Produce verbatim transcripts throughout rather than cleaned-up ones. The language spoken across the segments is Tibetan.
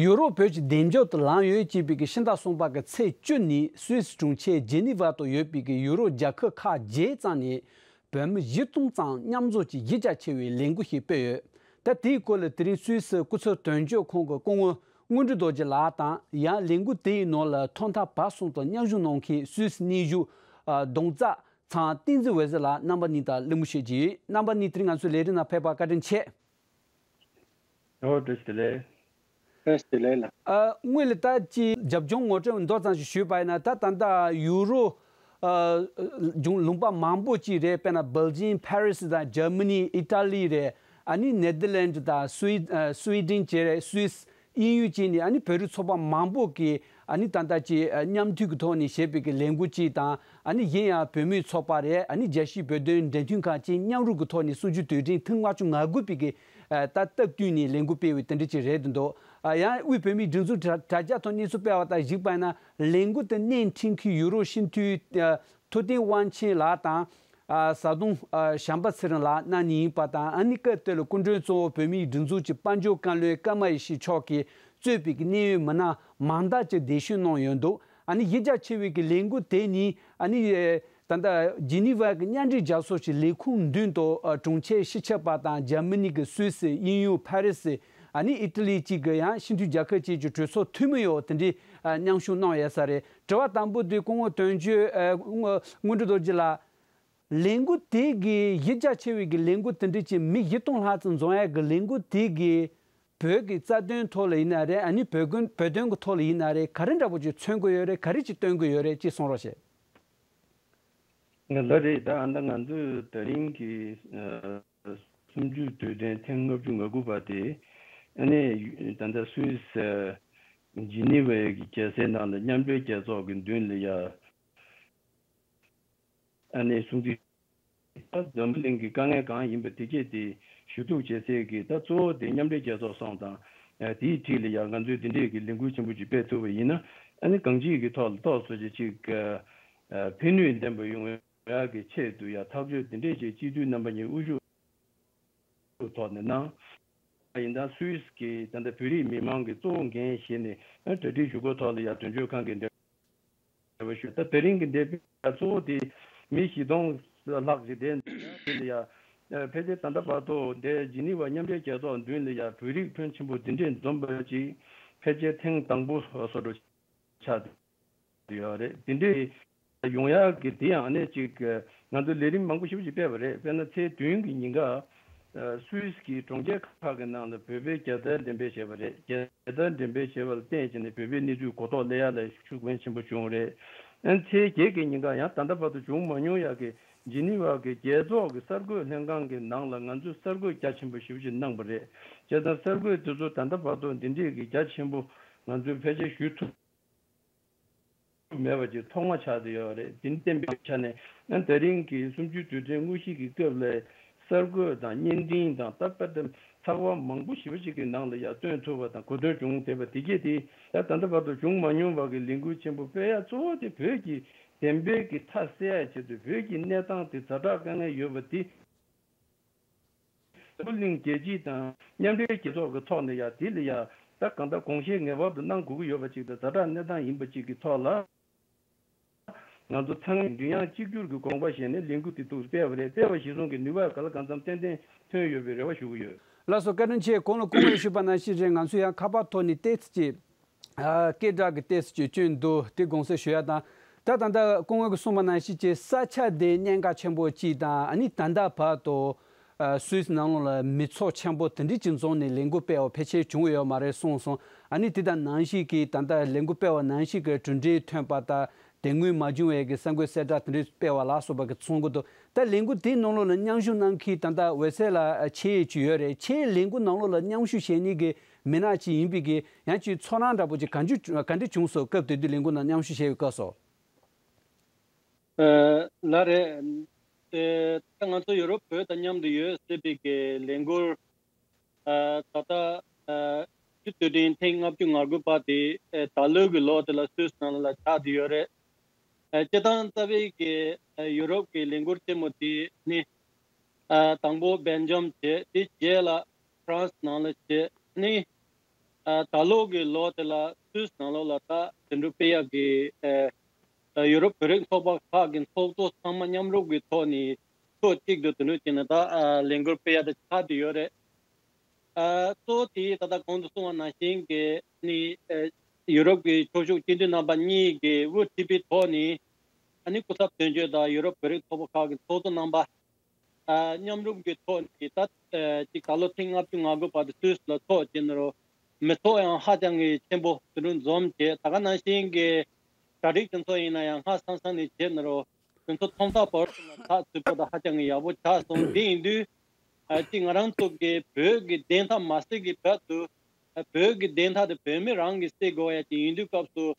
ཡུ་རོབ་བོད་ཀྱི་བདེ་འཇགས་དུ་ལངས་ཡོད་ཅེས་པའི་གི་ཕྱི་ཟླ་གསུམ་པ་གི་ཚེས་བཅུ་ཉིན་སུད་སི་གྲོང་ཁྱེར་ཇི་ནི་ཝ་དུ་ཡོད་པའི་གི་ཡུ་རོབ་རྒྱལ་ཁབ་ཁག་བརྒྱད་ཙམ་ནས་བོད་མི་བཞི་སྟོང་ཙམ་མཉམ་འཛོམས་ཀྱིས་གཞི་རྒྱ་ཆེ་བའི་ལས་འགུལ་ཞིག་སྤེལ་ཡོད། ད་དེའི་སྐོར་ལ་དེ་རིང་སུད་སི་སྐུ་ཚབ་དོན་གཅོད་ཁང་གི་སྐུ་ངོ་དངོས་གྲུབ་རྡོ་རྗེ་ལགས་དང་། ཡང་ལས་འགུལ་དེའི་ནང་ལ་ཐོག་མཐའ་བར་གསུམ་དུ་མཉམ་ཞུགས་གནང་མཁན་སུད་སི་གནས་བཞུགས་ཨ་གདོང་རྩ་ཚང་བསྟན་འཛིན་འོད་ཟེར་ལགས་རྣམ་པ་གཉིས་དང་གླེང་མོལ་བྱེད་ཀྱི་ཡོད། རྣམ་པ་གཉིས་དེ་རིང་ང་ཚོའི་ལས་རིམ་ནང་ཕེབས་པར་བཀའ་དྲིན་ཆེ། ཨོ་བཀྲ་ཤིས་བདེ་ལེགས། བཀྲ་ཤིས་བདེ་ལེགས་ལགས། ཨ་དངོས་ལ་ད་ཅི་རྒྱབ་ལྗོངས་ངོ་སྤྲོད་མདོ་ཙམ་ཞིག་ཞུས་པ་ཡིན་ན། ད་ད་ལྟ་ཡུ་རོ་ཨ་ལྗོངས་ལུང་པ་མང་པོ་ཅིག་རེད། དཔེར་ན་སྦེལ་ཇིམ། ཕ་རི་སི་དང་འཇར་མ་ནི། ཨི་ཊ་ལི་རེད། ཨ་ནི་ནེ་དར་ལེན་ཌི་དང་སུའི་ཨ་སུའི་ཌེན་བཅས་རེད། སུད་སི། དབྱིན་ཡུལ་བཅས་ནས་ཨ་ནི་བོད་རིགས་ཚོགས་པ་མང་པོ་གིས་ཨ་ནི་ད་ལྟ་ཅིག་ཨ་མཉམ་མཐུད་ཀྱི་ཐོག་ནས་བྱས་པའི་གི་ལས་འགུལ་ཅིག་དང་། ཨ་ནི་གཞན་ཡང་བོད་མིའི་ཚོགས་པ་རེད། ཨ་ནི་རྒྱལ་སྤྱིའི་བོད་དོན་འབྲེལ་མཐུད་ཁང་བཅས་མཉམ་རུབ་ཀྱི་ཐོག་ནས་གསུམ་བཅུའི་དུས་དྲན་ཐེངས་ལྔ་བཅུ་ང་དགུ་པའི་གི་ཨ་ད་སྟབས་བསྟུན་ནས་ལས་འགུལ་སྤེལ་བའི་དེ་འདྲ་ཅིག་རེད་འདུག། ཨ་ཡང་དབུས་བོད་མིའི་སྒྲིག་འཛུགས་དྲ་དྲ་རྒྱ་ཐོག་གནས་ཚུལ་སྤེལ་བ་ལྟར་གཞིགས་པ་ཡིན་ན། ལས་འགུལ་དེ་སྣེ་འཁྲིད་མཁན་ཡུ་རོབ་སྤྱི་འཐུས་ཨ་ཐུབ་བསྟན་དབང་ཆེན་ལགས་དང་། ཨ་བཟའ་བཏུང་ཨ་བྱམས་པ་ཚེ་རིང་ལགས་རྣམ་གཉིས་ཡིན་པ་དང་། ཨ་ནི་སྐབས་དེ་ལ་སྐུ་མགྲོན་གཙོ་བོ་བོད་མིའི་སྒྲིག་འཛུགས་ཀྱི་དཔལ་འབྱོར་བཀའ་བློན་ཀརྨ་ཡེ་ཤེས་མཆོག་གིས་གཙོས་པའི་གི་གནད་ཡོད་མི་སྣ་མང་དག་ཅིག་གདན་ཞུ་གནང་ཡོད་འདུག། ཨ་ནི་གཞི་རྒྱ་ཆེ་བའི་གི་ལས་འགུལ་དེ་ནི་ཨ་ནི་ཨེ་ད་ལྟ་ཇི་ནི་ཝ་གི་མཉམ་འབྲེལ་རྒྱལ་ཚོགས་ཀྱི་ལས་ཁུངས་མདུན་དུ་ཨ་གྲོང་ཁྱེར་ཕྱི་ཁྱབ་པ་དང་། འཇར་མ་ནི་གི་སུད་སི། དབྱིན་ཡུལ་ཕ་རི་སི། ཨ་ནི་ཨི་ཊ་ལི་བཅས་ཀྱི་ཡང་སྤྱི་འཐུས་རྒྱལ་ཁབ་བཅས་ཀྱི་གྲོས་ཚོགས་འཐུས་མི་ཡོད་དེ་འདྲའི་ཨ་མཉམ་ཞུགས་གནང་ཡོད་ས་རེད། དྲི་བ་དང་པོ་དེ་སྐུ་ངོ་དོན་གཅོད་ཨ་དངོས་དངོས་གྲུབ་རྡོ་རྗེ་ལགས། ལས་འགུལ་དེ་གི་གཞི་རྒྱ་ཆེ་བའི་གི་ལས་འགུལ་དེ་འདྲ་ཅིག་མི་བཞི་སྟོང་ལྷག་ཙམ་འཛོམས་ཡག་གི་ལས་འགུལ་དེ་གི་བོད་ཀྱི་རྩ་དོན་ཐོག་ལ་ཡིན་ན་རེད། ཨ་ནི་བོད་དོན་བོད་དོན་གྱི་ཐོག་ལ་ཡིན་ན་རེད། ག་རེ་འདྲ་པོ་ཅིག་མཚོན་གྱི་ཡོད་རེད། ག་རེ་ཅིག་སྟོན་གྱི་ཡོད་རེད། ཅིག་གསུང་རོགས་བྱེད། ལགས་རེད། ད་ཨ་ནི་ང་ཚོས་ད་རིང་གི་ཨ་གསུམ་བཅུའི་དུས་དྲན་ཐེངས་ལྔ་བཅུ་ང་དགུ་པ་དེ། ཨ་ནི་ད་ལྟ་སུད་སི་ཇི་ནི་ཝའི་གི་རྒྱལ་སའི་ནང་ལ་མཉམ་འབྲེལ་རྒྱལ་ཚོགས་ཀྱི་མདུན་ལ་ཡ། ཨ་ནི་སྲུང་བརྩི། ད་འཛམ་བུ་གླིང་གི་དཀའ་ངལ་གང་ཡིན་པ་དེ་གས་དེ་ཞུ་གཏུག་བྱེད་སའི་གི་ད་གཙོ་བོ་དེ་མཉམ་འབྲེལ་རྒྱལ་ཚོགས་སོང་དང་། ཨ་དེའི་འཁྲིས་ལ་ཡང་ང་ཚོས་འདི་འདྲས་ཀྱི་ལས་འགུལ་ཆེན་པོ་ཅིག་སྤེལ་ཐུབ་པ་ཡིན་ན། ཨ་ནི་གང་ཅིའི་གི་ཐོག་ལ་ཏོག་ཙམ་ཅིག་ཨ་ཕན་ནུས་ལྡན་པ་ཡོང་ཡག་གི་ཆེད་དུ་ཡང་ཐག་གཅོད་འདི་འདྲས་ཅིག་སྤྱི་འཐུས་རྣམ་པ་གཉིས་དབུ་བཞུགས་ཐོག་ནས་གནང་། ཡིན་ད་སུད་སི་གི་ད་ལྟ་བོད་རིགས་མི་མང་གི་གཙོ་བོ་འགན་བཞེས་ནས་གྲ་སྒྲིག་ཞུ་སྒོ་ཐོག་ལ་ཡང་དོན་གཅོད་ཁང་གི་འབྲེལ་བ་ཞུ། ད་དེ་རིང་གི་འདས་པའི་གཙོ་བོ་དེ་མི་བཞི་སྟོང་ལྷག་ཅིག་དེ་འདི་ལ་ཡང་ཕལ་ཆེར་ད་ལྟ་བར་དུ་འདས་ཇི་ནི་ཝ་མཉམ་འབྲེལ་རྒྱལ་ཚོགས་མདུན་ལ་ཡང་བོད་རིགས་ཕོན་ཆེན་པོ་འདི་འདྲས་འཛོམས་པ་ཅིག་ཕལ་ཆེར་ཐེངས་དང་པོ་བཟོ་འདྲ་ཆགས་ཡོད་རེད། དེ་འདྲའི་ཡོང་ཡག་གི་དེ་ཡང་ནས་ཅིག་ང་ཚོ་ལས་རིམ་མང་པོ་ཞེ་པོ་ཅིག་སྤེལ་བ་རེད། དཔེར་ན་ཚེས་བདུན་གྱི་ཉིན་ཀ་སུད་སི་གི་གྲོང་ཁྱེར་ཁག་གི་ནང་ལ་བོད་པའི་རྒྱལ་དར་འགྲེམས་སྤེལ་བྱས་པ་རེད། རྒྱལ་དར་འགྲེམས་སྤེལ་བྱས་པ་ལ་བརྟེན་བྱས་ནས་བོད་པའི་གནས་ཚུལ་གོ་རྟོགས་སླེབས་ཡག་ལ་ཤུགས་ཕན་ཆེན་པོ་བྱུང་རེད། ཨ་ཚེས་བརྒྱད་ཀྱི་ཉིན་ཀ་ཡང་ད་ལྟ་བར་དུ་བྱུང་མ་མྱོང་ཡག་གི་ཇི་ནི་ཝ་གི་རྒྱལ་ཚོགས་ཀྱི་གསར་འགོད་ལྷན་ཁང་གི་ནང་ལ་ང་ཚོས་གསར་འགོད་རྒྱ་ཆེན་པོ་ཞེ་པོ་ཅིག་གནང་བ་རེད། བྱས་ཙང་གསར་འགོད་དེ་ཚོ་ད་ལྟ་བར་དུ་འདི་འདྲས་ཀྱི་རྒྱ་ཆེན་པོ་ང་ཚོས་ཕལ་ཆེར་ཞུ་ཐུབ་མེད་པ་ཅིག་ཐོག་མ་ཆགས་བསྡད་ཡོད་རེད། དེ་བསྟན་པའི་ཆ་ནས་ཨ་དེ་རིང་གི་གསུམ་བཅུའི་དུས་དྲན་དངོས་གཞི་གི་སྐབས་ལ་གསར་འགོད་དང་བརྙན་འཕྲིན་དང་ད་དཔེ་དེ་ཚགས་པར་མང་པོ་ཞེ་པོ་ཅིག་གི་ནང་ལ་ཡང་སྟོན་ཐུབ་པ་དང་གོ་ཐོས་བྱུང་བསྡད་པ་དེ་གས་དེ་ད་ད་ལྟ་བར་དུ་བྱུང་མ་མྱོང་བ་གི་ལས་འགུལ་ཆེན་པོ་སྤེལ་ཡ་གཙོ་བོ་དེ་བོད་ཀྱི་བདེན་པའི་གི་མཐའ་གསལ་ཡ་ཆེད་དུ་བོད་ཀྱི་གནས་སྟངས་དེ་ཛ་དྲག་དཀའ་ངལ་ཡོད་པ་དེ། འཛམ་བུ་གླིང་རྒྱལ་སྤྱི་དང་མཉམ་འབྲེལ་རྒྱལ་ཚོགས་ཀྱི་ཐོག་ནས་ཡང་དེ་ལ་ཡང་ད་གང་ལྟར་དགོངས་བཞེས་ངེས་པར་དུ་གནང་དགོས་ཀྱི་ཡོད་པ་ཅིག་དང་ཛ་དྲག་གནས་སྟངས་ཡིན་པ་ཅིག་གི་ཐོག་ལ་ང་ཚོ་ཚང་མས་མགྲིན་དབྱངས་གཅིག་གྱུར་གྱི་དགོངས་པ་བཞེས་ནས་ལས་འགུལ་དེ་འདུག་སྤེལ་བ་རེད། སྤེལ་བ་གཞིར་བཟུང་གི་ནུས་པ་གང་ལ་གང་འཚམ་ཏན་ཏན་ཐོན་ཡོད་པའི་རེ་བ་ཞུ་གི་ཡོད། ལགས་སོ། བཀའ་དྲིན་ཆེ། གོང་ལ་སྐུ་ངོས་ཞུས་པ་ནང་བཞིན་རེད། ང་ཚོ་ཡང་ཁ་པར་ཐོག་ནས་ཏོག་ཙམ་ཅིག་ཨ་སྐད་གྲགས་ཀྱི་ཏོག་ཙམ་ཅིག་བསྐྱོན་འདུག། དེ་དགོངས་སེལ་ཞུ་ཡ་དང་། ད་ད་ལྟ་སྐུ་ངོ་གིས་གསུངས་པ་ནང་བཞིན་གྱི་ས་ཆ་དེ་གནད་འགག་ཆེན་པོ་གཅིག་དང་། ཨ་ནི་ད་ལྟ་བར་དུ་ཨ་སུད་སི་ནང་ལོགས་ལ་མི་ཚོགས་ཆེན་པོ་དེ་འདྲ་ཅིག་འཛོམས་ནས་ལས་འགུལ་སྤེལ་བ་ཕལ་ཆེར་བྱུང་ཡོད་མ་རེད་གསུངས་སོང་། ཨ་ནི་དེ་དང་ནང་བཞིན་གྱི་ད་ལྟ་ལས་འགུལ་སྤེལ་བ་ནང་བཞིན་གྱི་གྲུབ་འབྲས་ཐོན་པ་དང་དེ་སྔོན་མ་བྱུང་བའི་གི་གསར་འགོད་གསལ་བསྒྲགས་དེ་འདྲ་སྤེལ་བ་ལ་སོགས་པ་གི་གསུང་གི་འདུག། ད་ལས་འགུལ་དེའི་ནང་ལོགས་ལ་མཉམ་ཞུགས་གནང་མཁན་ད་ལྟ་འོད་ཟེར་ལགས་ཆེད་ཅིག་ཡོད་རེད། ཁྱེད་ལས་འགུལ་ནང་ལོགས་ལ་མཉམ་ཞུགས་བྱེད་མཁན་གྱི་མི་སྣ་ཅིག་ཡིན་པའི་གི་ཡང་ཅིག་ཚོར་སྣང་འདྲ་པོ་ཅིག་གང་ཅི་ག་འདྲ་བྱུང་སོང་། སྐབས་དེ་དུས་ལས་འགུལ་ནང་མཉམ་ཞུགས་བྱས་པའི་སྐབས་སུ། ཨ་ལགས་རེད། དེ་ད་ང་ཚོ་ཡུ་རོབ་བོད་དང་མཉམ་དུ་ཡོད་ཟེར་བའི་གི་ལས་འགུལ་ཨ་ད་ལྟ་ཨ་སྤྱི་འཐུས་དུས་དྲན་ཐེངས་ལྔ་བཅུ་ང་དགུ་པ་དེ་ཨ་ད་ལོའི་གི་ལོ་དེ་ལ་སུད་སི་ནང་ལ་ཆགས་བསྡད་ཡོད་རེད། ཨ་སྤྱིར་བཏང་རྩ་བའི་གི་ཨ་ཡུ་རོབ་ཀྱི་ལས་འགུལ་ཆེན་མོ་དེ་ནི་ཨ་དང་པོ་སྦེལ་ཇམ་བྱས། དེ་རྗེས་ལ་ཧྥ་རན་སི་ནང་ལ་བྱས། ཨ་ནི་ ཨ་ད་ལོ་གི་ལོ་དེ་ལ་སུད་སི་ནང་ལོགས་ལ་ད་དེ་འདྲ་སྤེལ་ཡག་གི་ཨ་ཡུ་རོབ་བོད་རིགས་ཚོགས་པ་ཁག་གི་ཚོགས་གཙོ་ཚང་མ་མཉམ་རུབ་ཀྱི་ཐོག་ནས་ཕྱོགས་གཅིག་ཏུ་དེ་འདྲ་བྱས་ནས་ད་ཨ་ལས་འགུལ་སྤེལ་ཡག་དེ་ཆགས་བསྡད་ཡོད་རེད། ཨ་གཙོ་བོ་དེ་ད་ལྟ་གོང་དུ་གསུངས་པ་ནང་བཞིན་གྱི་ནི་ཨ་ཡུ་རོབ་ཀྱི་ཆོས་ཕྱོགས་སྤྱི་འཐུས་རྣམ་པ་གཉིས་ཀྱིས་དབུ་ཁྲིད་པའི་ཐོག་ནས་ཨ་ནི་སྐུ་ཚབ་དོན་གཅོད་དང་ཡུ་རོབ་བོད་རིགས་ཚོགས་པ་ཁག་གི་ཚོགས་གཙོ་རྣམ་པ། ཨ་མཉམ་རུབ་ཀྱི་ཐོག་ནས་ད་ཨ་ཅིག་ད་ལོ་ཐེངས་ལྔ་བཅུ་ང་དགུ་བར་དུ་སུད་སི་ལ་ཚོགས་བྱས་ནས་རོ། མི་ཚོགས་ཡང་ཧ་ཅང་གི་ཆེན་པོ་དེ་འདྲ་འཛོམས་བྱས། ད་ག་ནང་བཞིན་གྱི་གྲ་སྒྲིག་དེ་ཚོ་ཡིན་ན་ཡང་སྔ་སང་སང་ནས་བྱས་ནས་རོ། དེ་ཚོ་ཐོག་མཐའ་བར་གསུམ་ལ་ཚགས་ཚུད་པོ་དང་ཧ་ཅང་གི་ཡག་པོ་ཆགས་སོང་། དེ་ཡིན་དུས་ཨ་ཅིག་ང་རང་ཚོ་གི་བོད་ཀྱི་བདེན་མཐའ་མ་སེལ་གྱི་བར་དུ་ཨ་བོད་ཀྱི་བདེན་མཐའ་དེ་བོད་མི་རང་གིས་སེལ་དགོས་ཡ་ཅིག་ཡིན་དུས་སྐབས་སུ།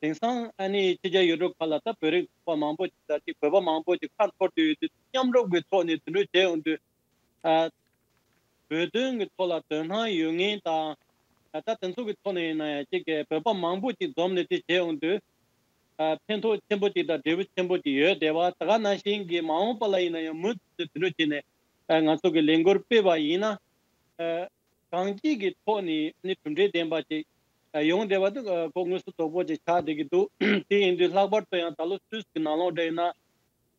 དེང་སང་ཨ་ནི་ཕྱི་རྒྱལ་ཡུལ་གྲུ་ཁག་ལ་ད་བོད་རིགས་ཚོགས་པ་མང་པོ་ཅིག་དང་ཅིག་བོད་པ་མང་པོ་ཅིག་ཁ་འཐོར་དུ་ཡོད་དུས། མཉམ་རུབ་ཀྱི་ཐོག་ནས་དེ་འདྲ་བྱས་ཡོང་དུས། ཨ་བོད་དོན་གྱི་ཐོག་ལ་དོ་སྣང་ཡོད་མཁན་དང་། ཨ་ད་དེ་ཚོ་གི་ཐོག་ནས་ཡིན་ན་ཡང་ཅིག་གི་བོད་པ་མང་པོ་ཅིག་འཛོམས་ནས་དེ་བྱས་ཡོང་དུས། ཨ་ཕན་ཐོགས་ཆེན་པོ་ཅིག་དང་འབྲས་བུ་ཆེན་པོ་ཅིག་ཡོད་བསྡད་པ། ད་ག་ནང་བཞིན་གྱི་མ་འོངས་པ་ལ་ཡིན་ན་ཡང་མུ་མཐུད་དེ་དེ་འདྲ་བྱས་ནས་ཨ་ང་ཚོ་གི་ལས་འགུལ་སྤེལ་བ་ཡིན་ན། ཨ་གང་ཅིའི་ཐོག་ནས་ནི་གྲུབ་འབྲས་ལྡན་པ་ཅིག་ཨ་ཡོང་བསྡད་པ་དེ་ཨ་གོ་དངོས་སུ་དོད་པོ་ཅིག་ཆགས་བསྡད་ཀྱི་འདུག་དེ་ཡིན་དུས་ལྷག་པར་དུ་ཡང་ད་ལོ་སུད་སི་གི་ནང་ལོགས་འདྲ་ཡིན་ན།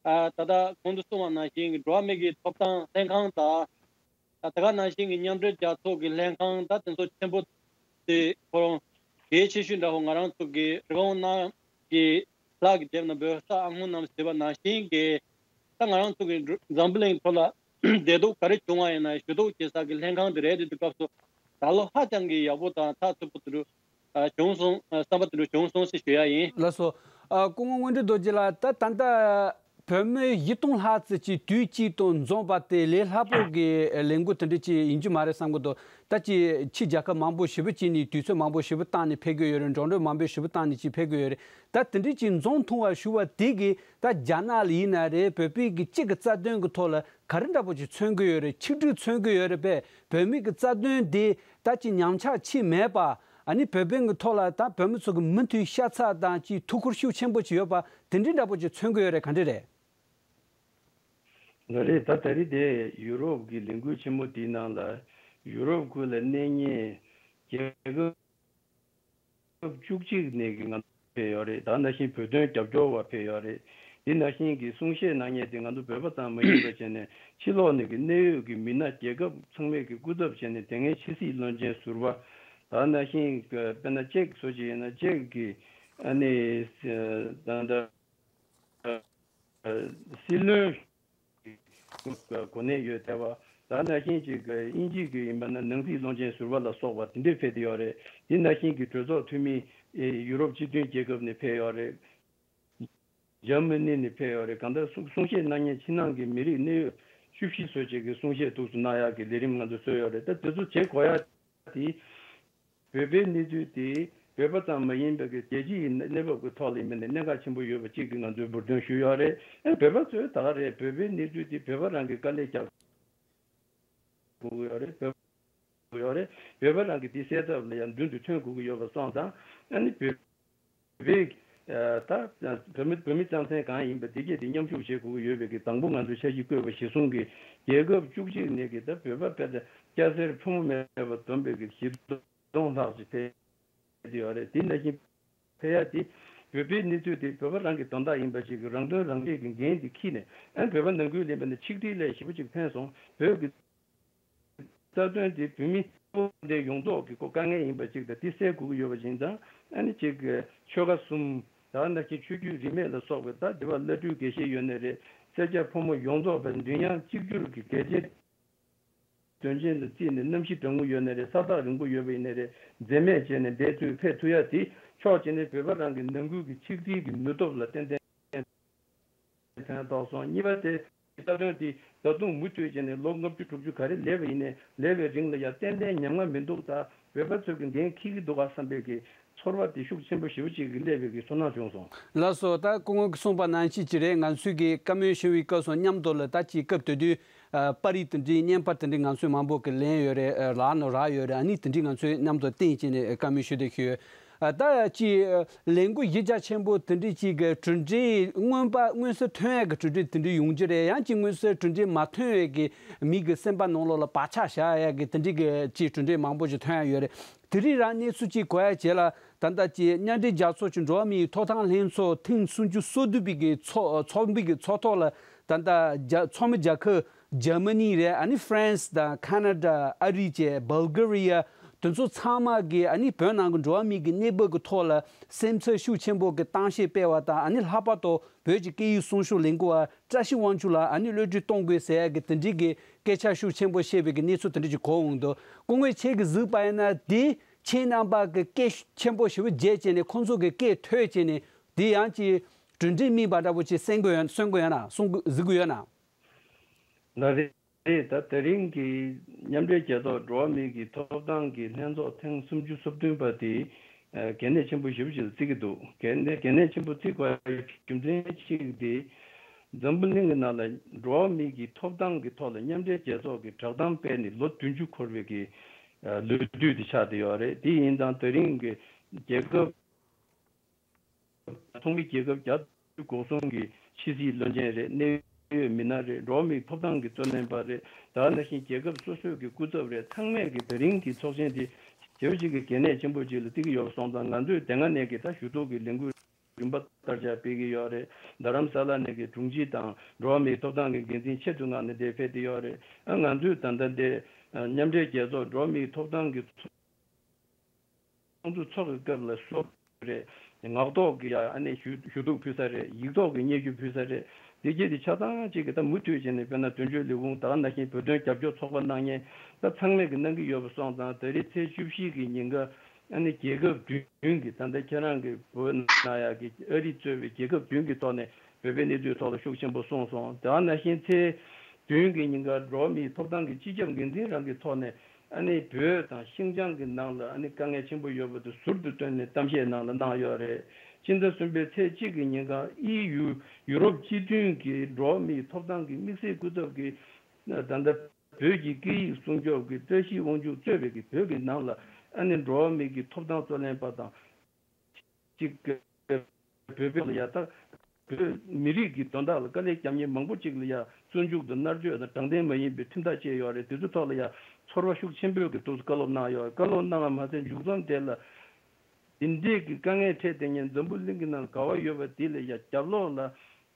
ཨ་ད་ལྟ་གོང་དུ་གསུངས་པ་ནང་བཞིན་གྱི་འགྲོ་བ་མི་གི་ཐོབ་ཐང་ལྷན་ཁང་དང་། ཨ་ད་ག་ནང་བཞིན་གྱི་མཉམ་འབྲེལ་རྒྱལ་ཚོགས་ཀྱི་ལྷན་ཁང་ད་དེ་ཚོ་ཆེན་པོ་དེ་ཁོ་རང་གལ་ཆེ་ཤོས་འདྲ་བོ། ང་རང་ཚོ་གི་རི་ཀོན་ནང་གི་ལྷག་གི་དེབ་ནང་བོད་ས་ཨ་སྔོན་ནམ་ཟེར་བ་ནང་བཞིན་གྱི་ད་ང་རང་ཚོ་གི་འཛམ་བུ་གླིང་ཐོག་ལ་བདེ་སྡུག་ག་རེ་བྱུང་བ་ཡིན་ན་ཞུ་གཏུག་བྱེད་ས་གི་ལྷན་ཁང་དེ་རེད། དེ་དུས་སྐབས་སུ་ད་ལོ་ཧ་ཅང་གི་ཡག་པོ་དང་ཚགས་ཚུད་པོ་དེ་འདྲ་ཨ་བྱུང་སོང་། ཨ་བསམ་པ་དེ་འདྲ་བྱུང་སོང་ཞེས་ཞུ་ཡ་ཡིན། ལགས་སོ། ཨ་སྐུ་ངོ་མངོན་འགྱུར་རྡོ་རྗེ་ལགས། ད་ད་ལྟ་བོད་མི་བཞི་སྟོང་ལྷག་ཙམ་ཅིག་དུས་གཅིག་ཏུ་འཛོམས་པ་དེ་ལས་སླ་པོ་གི་ལས་འགུལ་དེ་འདྲ་ཅིག་ཡིན་རྒྱུ་མ་རེད་བསམ་གི་འདུག་ད་ཅིག་ཕྱི་རྒྱལ་ཁབ་མང་པོ་ཞེ་པོ་ཅིག་ནས་དུས་ཚོད་མང་པོ་ཞེ་པོ་བཏང་ནས་ཕེབས་ཀྱི་ཡོད་རེད། འགྲོ་གྲོན་མང་པོ་ཞེ་པོ་བཏང་ནས་ཅིག་ཕེབས་ཀྱི་ཡོད་རེད། ད་དེ་འདྲ་ཅིག་འཛོམས་ཐུབ་པ་ཞུ་བ་དེ་གིས་ད་རྒྱ་ནག་ལ་ཡིན་ན་རེད། བོད་པའི་གི་སྤྱི་གི་རྩ་དོན་གི་ཐོག་ལ་ག་རེ་འདྲ་པོ་ཅིག་མཚོན་གི་ཡོད་རེད། ཆིག་སྒྲིལ་མཚོན་གི་ཡོད་རེད་པས། བོད་མི་གི་རྩ་དོན་དེ་ད་ཅིག་ཉམས་ཆག་ཕྱིན་མེད་པ། ཨ་ནི་བོད་དོན་གྱི་ཐོག་ལ་ད་བོད་མི་ཚོ་གི་མུ་མཐུད་ཤ་ཚ་དང་ཅིག་ཐུགས་ཁུར་ཤུགས་ཆེན་པོ་ཅིག་ཡོད་པ་དེ་འདྲའི་འདྲ་པོ་ཅིག་མཚོན་གྱི་ཡོད་རེད། ག་འདྲ་རེད། ལགས་རེད། ད་ད་རེས་དེ་ཡུ་རོབ་ཀྱི་ལས་འགུལ་ཆེན་མོ་དེའི་ནང་ལ་ཡུ་རོབ་ཁུལ་ལ་གནས་མཁན་རྒྱལ་ཁབ་བཅུ་གཅིག་ནས་ཀྱི་ང་ཚོ་ཕེབས་ཡོད་རེད། ད་ནང་བཞིན་བོད་དོན་རྒྱབ་སྐྱོར་བ་ཕེབས་ཡོད་རེད། དེ་ནང་བཞིན་གྱི་གསུང་བཤད་གནང་མཁན་དེ་ང་ཚོ་བོད་པ་ཙམ་མ་ཡིན་པ་བྱས་ནས་ཕྱི་ལོགས་ནས་ཀྱི་གནད་ཡོད་ཀྱི་མི་སྣ་རྒྱལ་ཁབ་ཚང་མས་ཀྱི་སྐུ་ཚབ་བྱས་ནས་དེ་སྔའི་ཕྱི་སྲིད་བློན་ཆེན་ཟུར་པ། ད་ནང་བཞིན་གྱི་དཔེར་ན་ཅེཀ་བཟོ་ཅིག་ཡིན་ན་ཅེཀ་གི་ཨ་ནི་ད་ལྟ་སྲིད་བློན་གོ་གནས་ཡོད་བསྡད་པ། ད་ནང་བཞིན་ཅིག་དབྱིན་ཇི་གི་ཡིན་པ་ན་ནང་སྲིད་བློན་ཆེན་ཟུར་པ་ལ་སོགས་པ་དེ་འདྲས་ཕེབས་བསྡད་ཡོད་རེད། དེ་ནང་བཞིན་གྱི་གྲོས་ཚོགས་འཐུས་མི་ཡུ་རོབ་སྤྱི་མཐུན་རྒྱལ་ཁབ་ནས་ཕེབས་ཡོད་རེད། འཇར་མ་ནི་ནས་ཕེབས་ཡོད་རེད། གང་ལྟར་གསུང་གསུང་བཤད་གནང་མཁན་ཕྱི་ནང་གི་མི་རིགས་གནད་ཡོད་བཅུ་བཞི་བཟོ་བྱེད་ཀྱི་གསུང་བཤད་ཐུགས་སུ་གནང་ཡག་གི་ལས་རིམ་ང་ཚོ་བཟོས་ཡོད་རེད། ད་དེ་ཚོ་བྱེད་དགོས་ཡག་དེ། བོད་པའི་གནས་ཚུལ་དེ་བོད་པ་ཙམ་མ་ཡིན་པའི་གི་རྒྱལ་སྤྱི་ཡི་གནས་བབ་ཀྱི་ཐོག་ལ་ཡིན་པ་ནས་གནད་འགག་ཆེན་པོ་ཡོད་པ་གཅིག་གི་ང་ཚོས་འབུར་འདོན་ཞུས་ཡོད་རེད། ཨ་བོད་པ་ཚོས་ད་ག་རེད། བོད་པའི་གནས་ཚུལ་དེ་བོད་པ་རང་གིས་དཀའ་ལས་རྒྱག་དགོས་ཀྱི་ཡོད་རེད། བོད་པ་ཡོད་རེད། བོད་པ་རང་གིས་དེ་སེལ་ཐབས་ལ་ཡང་མདུན་དུ་ཐོན་དགོས་ཀྱི་ཡོད་པ་སོང་ཙང་། ཨ་ནི་བོད་པའི་ད་བོད་མི་བོད་མི་རྩ་མཚན་གང་ཡིན་པ་དེ་གས་དེ་མཉམ་ཞུགས་བྱེད་དགོས་ཀྱི་ཡོད་པའི་གི་དང་པོ་ང་ཚོས་འཆར་གཞི་བཀོད་པ་གཞིར་བཟུང་གི་རྒྱལ་ཁབ་བཅུ་གཅིག་ནས་གི་ད་བོད་པ་དཔེ་ད་སྐྱ་སེར་ཕོ་མོ་མེད་པར་བསྡོམས་པའི་གི་བཞི་སྟོང་ལྷག་ཅིག་ཕེབས་བསྡད་ཡོད་རེད། དེ་ནང་བཞིན་ཕེབས་ཡ་དེ་བོད་པའི་གནས་ཚུལ་དེ་བོད་པ་རང་གི་དོན་དག་ཡིན་པ་ཞིག་གི་རང་དོན་རང་གཅེས་ཀྱི་འགན་དེ་འཁྱེར་ནས། ཨ་བོད་པ་ནང་ཁུལ་ལ་ཡིན་པ་ནི་ཆིག་སྒྲིལ་ལས་ཞེ་པོ་ཅིག་ཕན་སོང་། བོད་ཀྱི་རྩ་དོན་དེ་བོད་མི་འདི་ཡོངས་རྫོགས་ཀྱི་ཀོ་དཀའ་ངལ་ཡིན་པ་ཅིག་དང་དེ་སེལ་དགོས་ཀྱི་ཡོད་པ་ཅིག་དང་། ཨ་ནི་ཅིག་གི་ཆོལ་ཁ་གསུམ་ད་ནང་བཞིན་ཆོས་བརྒྱུད་རིས་མེད་ལ་སོགས་པའི་ད་དེ་བ་བླ་སྤྲུལ་དགེ་བཤེས་ཡོད་ནའི་རེད། སེར་སྐྱ་ཕོ་མོ་ཡོངས་རྫོགས་པའི་མདུན་ཡང་གཅིག་གྱུར་གྱི་གལ་ཆེ་དོན་ཆེན་ལ་བརྩིས་ནས་གནམ་གཤིས་གྲང་མོ་ཡོད་ནའི་རེད། ས་ཐག་རིང་པོ་ཡོད་པ་ཡིན་ནའི་རེད། འཛེམ་མེད་བྱས་ནས་འབད་བརྩོན་ཕེབས་ཐུབ་ཡ་དེ་ཕྱོགས་གཅིག་ནས་བོད་པ་རང་གི་ནང་ཁུལ་གྱི་ཆིག་སྒྲིལ་གྱི་ནུས་སྟོབས་ལ་ཏན་ཏན་ཕན་ཐོགས་སོང་། གཉིས་པ་དེ་རྩ་དོན་དེ་ད་དུང་མུ་མཐུད་བྱས་ནས་ལོ་ལྔ་བཅུ་དྲུག་ཅུ་ག་རེ་ལས་པ་ཡིན་ནའི་ལས་པའི་རིང་ལ་ཡང་ཏན་ཏན་ཉམས་མྱོང་མི་འདུག་ད་བོད་པ་ཚོས་ཀྱི་འགན་འཁྱེར་གྱི་འདུག་ག་བསམ་པའི་གི་ཚོར་བ་དེ་ཤུགས་ཆེན་པོ་ཞེ་པོ་ཅིག་གི་སླེབས་པའི་གི་ཚོར་སྣང་བྱུང་སོང་། ལགས་སོ། ད་སྐུ་ངོ་གིས་གསུངས་པ་ནང་བཞིན་ཅིག་རེད། ང་ཚོས་ཀྱི་བཀའ་མོལ་ཞུ་བའི་སྐབས་སུ་མཉམ་དུ་ལ་ད་ཅིག་སྐབས་དེ་དུས་ཨ་པར་རིས་དེ་འདྲའི་བརྙན་པར་དེ་འདྲའི་ང་ཚོས་མང་པོ་གི་ལེན་ཡོད་རེད། ཨ་རག་ནོ་རག་ཡོད་རེད། ཨ་ནི་དེ་འདྲའི་ང་ཚོས་མཉམ་དུ་བསྟན་བྱས་ནས་བཀའ་མོལ་ཞུ་བསྡད་ཀྱི་ཡོད། ཨ་ད་ཅི་ལས་འགུལ་གཞི་རྒྱ་ཆེན་པོ་དེ་འདྲའི་ཅིག་གི་གྲུབ་འབྲས་མངོན་པ་མངོན་གསལ་ཐོན་ཡག་གི་གྲུབ་འབྲས་དེ་འདྲ་ཡོང་རྒྱུ་རེད། ཡང་ཅིག་མངོན་གསལ་གྲུབ་འབྲས་མ་ཐོན་ཡག་གི་མི་གི་སེམས་པ་ནང་ལོགས་ལ་བག་ཆགས་བཞག་ཡག་གི་དེ་འདྲའི་གི་ཅིག་གྲུབ་འབྲས་མང་པོ་ཅིག་ཐོན་ཡག་ཡོད་རེད། དེ་རིང་རང་གནས་ཚུལ་ཅིག་གོ་ཡག་བྱས་ལ། ད་ལྟ་ཅིག་མཉམ་འབྲེལ་རྒྱལ་ཚོགས་ཀྱི་འགྲོ་བ་མིའི་ཐོབ་ཐང་ལྷན་ཚོགས་ཐེངས་སུམ་ཅུ་སོ་བདུན་པའི་གི་ཚོགས་ཚོགས་འདུ་གི་ཚོགས་ཐོག་ལ། ད་ལྟ་རྒྱ་ཚོགས་མི་རྒྱལ་ཁབ་འཇར་མ་ནི་རེད། ཨ་ནི་ཧྥ་རན་སི་དང་ཁ་ན་ཌ། ཨ་རི་བཅས་བལ་གྷ་རི་ཡ། དེ་ཚོ་ཚང་མ་གིས་ཨ་ནི་བོད་ནང་གི་འགྲོ་བ་མིའི་གི་གནས་བབ་ཀྱི་ཐོག་ལ་སེམས་འཚབ་ཤུགས་ཆེན་པོ་གི་གཏམ་བཤད་སྤེལ་བ་དང་། ཨ་ནི་ལྷག་པར་དུ་བོད་ཀྱི་སྐད་ཡིག་སྲུང་སྐྱོབ་ལས་འགུལ་བ་བཀྲ་ཤིས་དབང་ཕྱུག་ལགས་ཨ་ནི་གློད་གྲོལ་གཏོང་དགོས་ཟེར་ཡག་གི་དེ་འདྲའི་གི་སྐད་ཆ་ཤུགས་ཆེན་པོ་བཤད་པའི་གི་གནས་ཚུལ་དེ་འདྲ་ཅིག་གོ་འོང་འདུག་སྐུ་ངོ་ཁྱེད་ཀྱིས་གཟིགས་པ་ཡིན་ན། དེ་ཁྱེད་རྣམ་པ་གི་སྐད་ཤུགས་ཆེན་པོ་ཞེ་པོ་བརྒྱབ་བྱས་ནས་ཁོང་ཚོ་གི་སྐད་ཐོས་བྱས་ནས་དེ་ཡང་ཅིག་གྲུབ་འབྲས་སྨིན་པ་འདྲ་པོ་ཅིག་གསན་གི་ཡོད། གསན་གི་ཡོད་ན། གསུང་གི་གཟིགས་གི་ཡོད་ན། ལགས་རེད། ད་དེ་རིང་གི་མཉམ་འབྲེལ་རྒྱལ་ཚོགས་འགྲོ་བ་མིའི་གི་ཐོབ་ཐང་གི་ལྷན་ཚོགས་ཐེངས་སུམ་ཅུ་སོ་བདུན་པ་དེ། ཨ་གལ་གནད་ཆེན་པོ་ཞེ་པོ་ཅིག་ལ་བརྩི་གི་འདུག་གལ་གནད་གལ་གནད་ཆེན་པོ་བརྩི་དགོས་པའི་རྒྱུ་མཚན་གཅིག་དེ། འཛམ་བུ་གླིང་གི་ནང་ལ་འགྲོ་བ་མིའི་གི་ཐོབ་ཐང་གི་ཐོག་ལ་མཉམ་འབྲེལ་རྒྱལ་ཚོགས་ཀྱི་བསྒྲགས་གཏམ་སྤེལ་ནས་ལོ་བདུན་ཅུ་འཁོར་བའི་གི་ཨ་ལོ་དུས་དེ་ཆགས་བསྡད་ཡོད་རེད། དེ་ཡིན་ཙང་དེ་རིང་གི་རྒྱལ་ཁབ་ཚོགས་མི་རྒྱལ་ཁབ་བརྒྱ་དང་གོ་གསུམ་གྱི་ཕྱི་སྲིད་བློན་ཆེན་རེད། གནད་ཡོད་མི་སྣ་རེད། འགྲོ་བ་མིའི་ཐོབ་ཐང་གི་རྩོད་ལེན་པ་རེད། ད་ནང་བཞིན་རྒྱལ་ཁབ་སོ་སོའི་གི་སྐུ་ཚབ་རེད། ཚང་མས་གི་དེ་རིང་གི་ཚོགས་ཆེན་དེ་ཞེ་པོ་ཅིག་གི་གལ་གནད་ཆེན་པོ་ཅིག་ལ་བརྩི་གི་ཡོད་སོང་ཙང་། ང་ཚོས་དེ་སྔ་ནས་གི་ད་ཞུ་གཏུག་གི་ལས་འགུལ་རིམ་པ་ལྟར་ཆ་སྤེལ་གི་ཡོད་རེད། རྡ་རམ་ས་ལ་ནས་གི་དྲུང་ཆེ་དང་འགྲོ་བ་མིའི་ཐོབ་ཐང་གི་འགན་འཛིན་ཆེད་དུ་མངགས་ནས་འདིར་ཕེབས་བསྡད་ཡོད་རེད། ཨ་ང་ཚོས་ད་ལྟ་འདི་མཉམ་འབྲེལ་རྒྱལ་ཚོགས་འགྲོ་བ་མིའི་ཐོབ་ཐང་གི་ཚོགས་འདུ་འཚོགས་ཀྱི་སྐབས་ལ་སོ་རེད། ངག་ཐོག་གི་ཡ་ཨ་ནི་ཞུ་ཞུ་གཏུག་ཕུལ་ས་རེད། ཡིག་ཐོག་གི་སྙན་ཞུ་ཕུལ་ས་རེད། དེ་རྗེས་དེ་ཆ་ཚང་གཅིག་གི་ད་མུ་མཐུད་བྱས་ནས། དཔེར་ན་དོན་གཅོད་ལས་ཁུངས་ད་ག་ནང་བཞིན་བོད་དོན་རྒྱབ་སྐྱོར་ཚོགས་པ་གནང་མཁན་ད་ཚང་མས་གི་གནང་གི་ཡོད་པ་སོང་ཙང་། ད་རེས་ཚེས་བཅུ་བཞི་གི་ཉིན་ཀ་ཨ་ནི་རྒྱལ་ཁབ་བདུན་གི་ད་ལྟ་ཁྱེད་རང་གི་བོད་ནང་ཡ་གི་ཨ་རི་གཙོས་པའི་རྒྱལ་ཁབ་བདུན་གི་ཐོག་ནས་བོད་པའི་གནས་ཚུལ་ཐོག་ལ་ཤུགས་ཆེན་པོ་གསུངས་སོང་། དེ་ག་ནང་བཞིན་ཚེས་བདུན་གི་ཉིན་ཀ་འགྲོ་བ་མིའི་ཐོབ་ཐང་གི་སྤྱི་ཁྱབ་འགན་འཛིན་རང་གི་ཐོག་ནས་ཨ་ནི་བོད་དང་ཤིན་ཅང་གི་ནང་ལ་ཨ་ནི་དཀའ་ངལ་ཆེན་པོ་ཡོད་པ་དེ་ཟུར་དུ་བཏོན་ནས་གཏམ་བཤད་ནང་ལ་གནང་ཡོད་རེད། ཕྱི་ཟླ་གསུམ་པའི་ཚེས་གཅིག་གི་ཉིན་ཀ་ཨི་ཡུ་ཡུ་རོབ་སྤྱི་མཐུན་གྱི་འགྲོ་བ་མིའི་ཐོབ་ཐང་གི་དམིགས་བསལ་སྐུ་ཚབ་ཀྱིས་ད་ལྟ་བོད་ཀྱི་སྐད་ཡིག་སྲུང་སྐྱོབ་ཀྱི་བཀྲ་ཤིས་དབང་ཕྱུག་གཙོས་པའི་གི་བོད་ཀྱི་ནང་ལ་ཨ་ནི་འགྲོ་བ་མིའི་གི་ཐོབ་ཐང་རྩོད་ལེན་པ་དང་། གཅིག་བོད་པའི་ལ་ཡ་ད་བོད་མི་རིགས་ཀྱི་དོན་དག་ལ་དཀའ་ལས་བརྒྱབ་མཁན་མང་པོ་ཅིག་ལ་ཡ་བཙོན་འཇུག་དང་མནར་གཅོད་དང་དྲང་བདེན་མ་ཡིན་པའི་ཁྲིམས་ཐག་བཅད་ཡོད་རེད། དེ་ཚོའི་ཐོག་ལ་ཡ་ཚོར་བ་ཤུགས་ཆེན་པོས་ཀྱི་ཐོག་བཀའ་སློབ་གནང་ཡོད། བཀའ་སློབ་གནང་བ་མ་ཟད་མཇུག་རྫོང་དེ་ལ་འདི་འདྲས་ཀྱི་དཀའ་ངལ་འཕྲད་བསྡད་མཁན་འཛམ་བུ་གླིང་གི་ནང་ག་བ་ཡོད་པ་དེ་ལ་ཡ་རྒྱབ་ལོགས་ལ་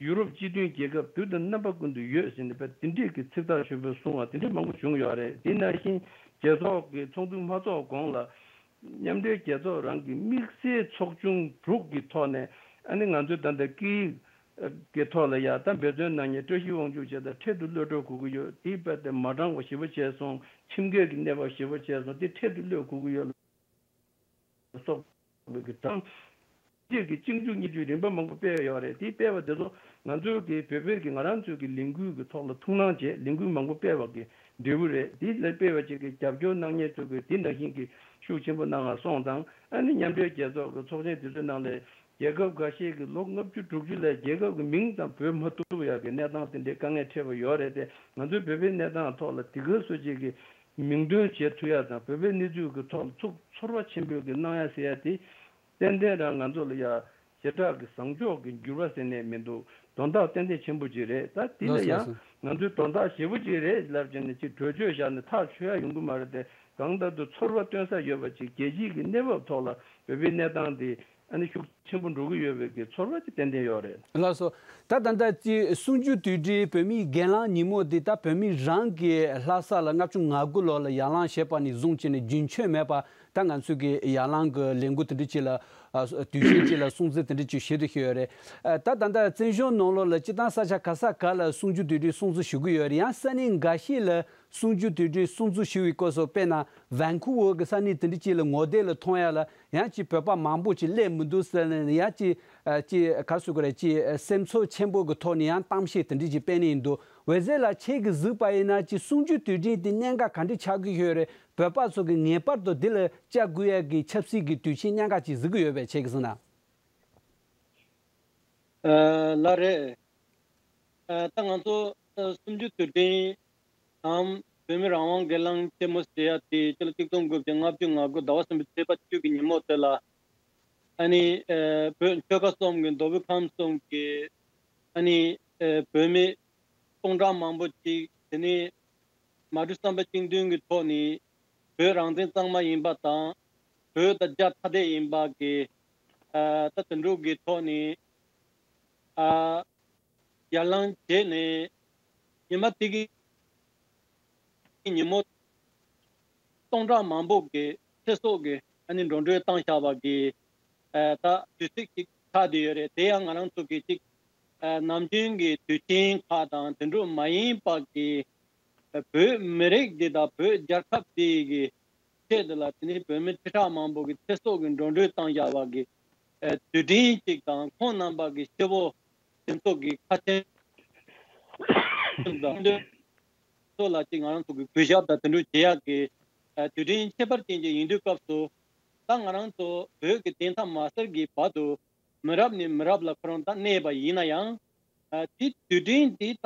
ཡུ་རོབ་སྤྱི་མཐུན་རྒྱལ་ཁབ་དུས་དང་རྣམ་པ་ཀུན་ཏུ་ཡོད་ཟེར་ནས་དཔེ་དེ་འདྲས་ཀྱི་ཚིག་ཐག་ཆོད་པོ་གསུང་བ་དེ་འདྲས་མང་པོ་བྱུང་ཡོད་རེད། དེ་ནང་བཞིན་རྒྱལ་ཚོགས་ཀྱི་ཚོགས་འདུ་མ་ཚོགས་གོང་ལ། མཉམ་འབྲེལ་རྒྱལ་ཚོགས་རང་གི་དམིགས་བསལ་ཚོགས་ཆུང་དྲུག་གི་ཐོག་ནས་ཨ་ནི་ང་ཚོའི་ད་ལྟ་སྐད་ཡིག་གི་ཐོག་ལ་ཡ་ད་འབད་བརྩོན་གནང་མཁན་བཀྲ་ཤིས་དབང་ཕྱུག་བྱས་ཙང་འཕྲལ་དུ་གློད་གྲོལ་དགོས་ཀྱི་ཡོད། དེའི་དཔེ་དེ་མ་དྲང་བ་ཞེ་པོ་བྱས་སོང་། ཁྲིམས་འགལ་གྱི་གནས་བབ་ཞེ་པོ་བྱས་སོང་། དེ་འཕྲལ་དུ་གློད་དགོས་ཀྱི་ཡོད་ལ་སོགས་པའི་གི་དྲང་སྤྱོད་ཀྱི་གཅིག་མཇུག་གཉིས་མཇུག་རིམ་པ་མང་པོ་སྤེལ་ཡོད་རེད། དེ་སྤེལ་བ་དེ་ཚོ་ང་ཚོའི་གི་བོད་པའི་གི་ང་རང་ཚོའི་གི་ལས་འགུལ་གི་ཐོག་ལ་ཐུགས་སྣང་བྱས་ལས་འགུལ་མང་པོ་སྤེལ་བ་གི་འབྲས་བུ་རེད། དེ་ལ་སྤེལ་བ་ཅིག་གི་རྒྱབ་སྐྱོར་གནང་མཁན་ཚོ་གི་དེ་ནང་བཞིན་གི་ཤུགས་ཆེན་པོ་གནང་བ་སོང་ཙང་། ཨ་ནི་མཉམ་འབྲེལ་རྒྱལ་ཚོགས་ཀྱི་ཚོགས་ཆེན་དེ་ཚོའི་ནང་ལ་རྒྱལ་ཁབ་འགའ་ཤས་ཀྱི་ལོ་ལྔ་བཅུ་དྲུག་ཅུ་ལ་རྒྱལ་ཁབ་ཀྱི་མིང་ཙམ་འབོད་མ་ཐུབ་ཡག་གི་གནས་སྟངས་དེ་འདྲའི་དཀའ་ངལ་འཕྲད་པ་ཡོད་རེད་དེ། ང་ཚོའི་བོད་པའི་གནས་སྟངས་ཐོག་ལ་དེ་ག་སུ་གཅིག་གི་མིང་འདོན་བྱེད་ཐུབ་ཡག་དང་། བོད་པའི་གནས་ཚུལ་གྱི་ཐོག་ལ་ཚུགས་ཚོར་བ་ཆེན་པོས་ཀྱི་གནང་ཡག་ཟེར་ཡག་དེ་ཏན་ཏན་རང་ང་ཚོ་ལ་ཡ་ཞེ་དྲག་གི་བཟང་ཕྱོགས་ཀྱི་འགྱུར་བ་ཟེར་ནས་མི་འདུག་དོན་དག་ཏན་ཏན་ཆེན་པོ་ཅིག་རེད། ད་དེ་ལ་ཡང་ང་ཚོའི་དོན་དག་ཞེ་པོ་ཅིག་རེད་ལབ་བྱས་ནས་ཅིག་གྲོས་ཆོད་བཞག་ནས་ཐག་ཆོད་ཡག་ཡོང་གི་མ་རེད་དེ། གང་ལྟར་དུ་ཚོར་བ་སྟོན་ས་ཡོད་པ་ཅིག་རྒྱལ་སྤྱིའི་གི་གནས་བབ་ཐོག་ལ་བོད་པའི་གནས་སྟངས་དེ་ཨ་ནི་ཤུགས་ཆེན་པོ་འགྲོ་གི་ཡོད་པའི་གི་ཚོར་བ་ཅིག་ཏན་ཏན་ཡོད་རེད། ལགས་སོ། ད་ད་ལྟ་ཅིག་གསུམ་བཅུ་དུས་དྲན་བོད་མིའི་སྒེར་ལངས་ཉིན་མོ་འདི་ད་བོད་མི་རང་གི་ལྷ་ས་ལ་ལྔ་བཅུ་ང་དགུ་ལོ་ལ་ཡར་ལངས་བྱས་པ་ནས་བཟུང་བྱས་ནས་རྒྱུན་ཆད་མེད་པ། ད་ང་ཚོས་ཀྱི་ཡར་ལངས་ཀྱི་ལས་འགུལ་དེ་འདྲ་ཅིག་ལ་ཨ་དུས་ཆེན་ཅིག་ལ་སྲུང་བརྩི་དེ་འདྲ་ཅིག་བྱེད་དུ་བྱས་ཡོད་རེད། ཨ་ད་ད་ལྟ་བཙན་བྱོལ་ནང་ལོགས་ལ་སྤྱིར་བཏང་ས་ཆ་ག་ས་ག་ལ་གསུམ་བཅུ་དུས་དྲན་སྲུང་བརྩི་ཞུ་གི་ཡོད་རེད། ཡང་ས་གནས་འགའ་ཤས་ལ་གསུམ་བཅུ་དུས་དྲན་སྲུང་བརྩི་ཞུ་བའི་སྐབས་སུ་དཔེར་ན་ཝན་ཁུ་ཝར་གྱི་ས་གནས་དེ་འདྲ་ཅིག་ལ་ངོ་དེབ་ལ་མཐོང་ཡ་ལ་ཡང་ཅིག་བོད་པ་མང་པོ་ཅིག་སླེབས་མི་འདུག་ཟེར་ནས་ཡང་ཅིག་ཨ་ཅིག་ག་རེ་ཟེར་དགོས་རེད། ཅིག་སེམས་ཚོར་ཆེན་པོ་གི་ཐོག་ནས་ཡང་གཏམ་བཤད་དེ་འདྲ་ཅིག་སྤེལ་ནས་ཡིན་འདུག་འོད་ཟེར་ལགས་ཁྱེད་ཀྱིས་གཟིགས་པ་ཡིན་ན་ཅིག་གསུམ་བཅུ་དུས་དྲན་དེ་གནད་འགག་ག་འདྲ་ཆགས་ཀྱི་ཡོད་རེད། བོད་པ་ཚོ་གིས་ངེས་པར་དུ་འདི་ལ་བཅར་དགོས་ཡ་གི་ཆབ་སྲིད་ཀྱི་དུས་ཆེན་གནད་འགག་ཅིག་གཟིགས་ཀྱི་ཡོད་པས་ཁྱེད་ཀྱིས་གཟིགས་ན། ཨ་ལགས་རེད། ཨ་ད་ང་ཚོ་ཨ་གསུམ་བཅུ་དུས་དྲན་དམ་བོད་མི་རང་དབང་སྒེར་ལངས་ཆེན་མོ་ཟེར་ཡ་དེ་སྤྱི་ལོ་གཅིག་སྟོང་དགུ་བརྒྱ་ལྔ་བཅུ་ང་དགུ་ཟླ་བ་གསུམ་པའི་ཚེས་པ་བཅུ་གི་ཉིན་མོ་དེ་ལ་ ཨ་ནི་ཨ་བོད་ཆོལ་ཁ་གསུམ་གྱི་མདོ་དབུས་ཁམས་གསུམ་གྱི་ཨ་ནི་ཨ་བོད་མི་སྟོང་ཕྲག་མང་པོ་ཅིག་དེ་ནས་མ་གྲོས་བསམ་པ་གཅིག་མཐུན་གྱི་ཐོག་ནས་བོད་རང་བཙན་གཙང་མ་ཡིན་པ་དང་། བོད་དང་རྒྱ་ཐ་དད་ཡིན་པ་གི་ཨ་ད་དེ་འདྲ་གི་ཐོག་ནས་ཨ་ཡར་ལངས་བྱས་ནས་ཉི་མ་དེ་གི་ཉིན་མོ་སྟོང་ཕྲག་མང་པོ་གི་ཚེ་སྲོག་གི་ཨ་ནི་འགྲོ་གྲོན་བཏང་བཞག་པ་གི་ཨ་ད་དུས་ཚིགས་ཅིག་ཆགས་བསྡད་ཡོད་རེད། དེ་ཡང་ང་རང་ཚོ་གི་ཅིག་ཨ་ནམ་རྒྱུན་གྱི་དུས་ཆེན་ཁག་དང་དེ་འདྲ་མ་ཡིན་པ་གི་ཨ་བོད་མི་རིགས་འདི་དང་བོད་རྒྱལ་ཁབ་འདི་གི་ཆེད་དུ་ལ་དེ་ནི་བོད་མི་ཁྲི་ཕྲག་མང་པོ་གི་ཚེ་སྲོག་གི་འགྲོ་གྲོན་བཏང་བཞག་པ་གི་ཨ་དུས་དྲན་ཅིག་དང་། ཁོང་རྣམ་པ་གི་སྐྱེ་བོ་དེ་ཚོ་གི་ཁ་ཆེམས་དང་ཚོ་ལ་ཅིག་ང་རང་ཚོ་གི་གུས་ཞབས་དང་དེ་འདྲ་བྱེད་ཡག་གི་ཨ་དུས་དྲན་ཁྱད་པར་ཅན་ཅིག་ཡིན་དུས་སྐབས་སུ། ད་ང་རང་ཚོ་བོད་ཀྱི་བདེན་མཐའ་མ་གསལ་གྱི་བར་དུ་མི་རབས་ནས་མི་རབས་ལ་ཁོ་རང་ད་གནས་པ་ཡིན་ན་ཡང་། ཨ་དེ་དུས་དྲན་དེ་ད་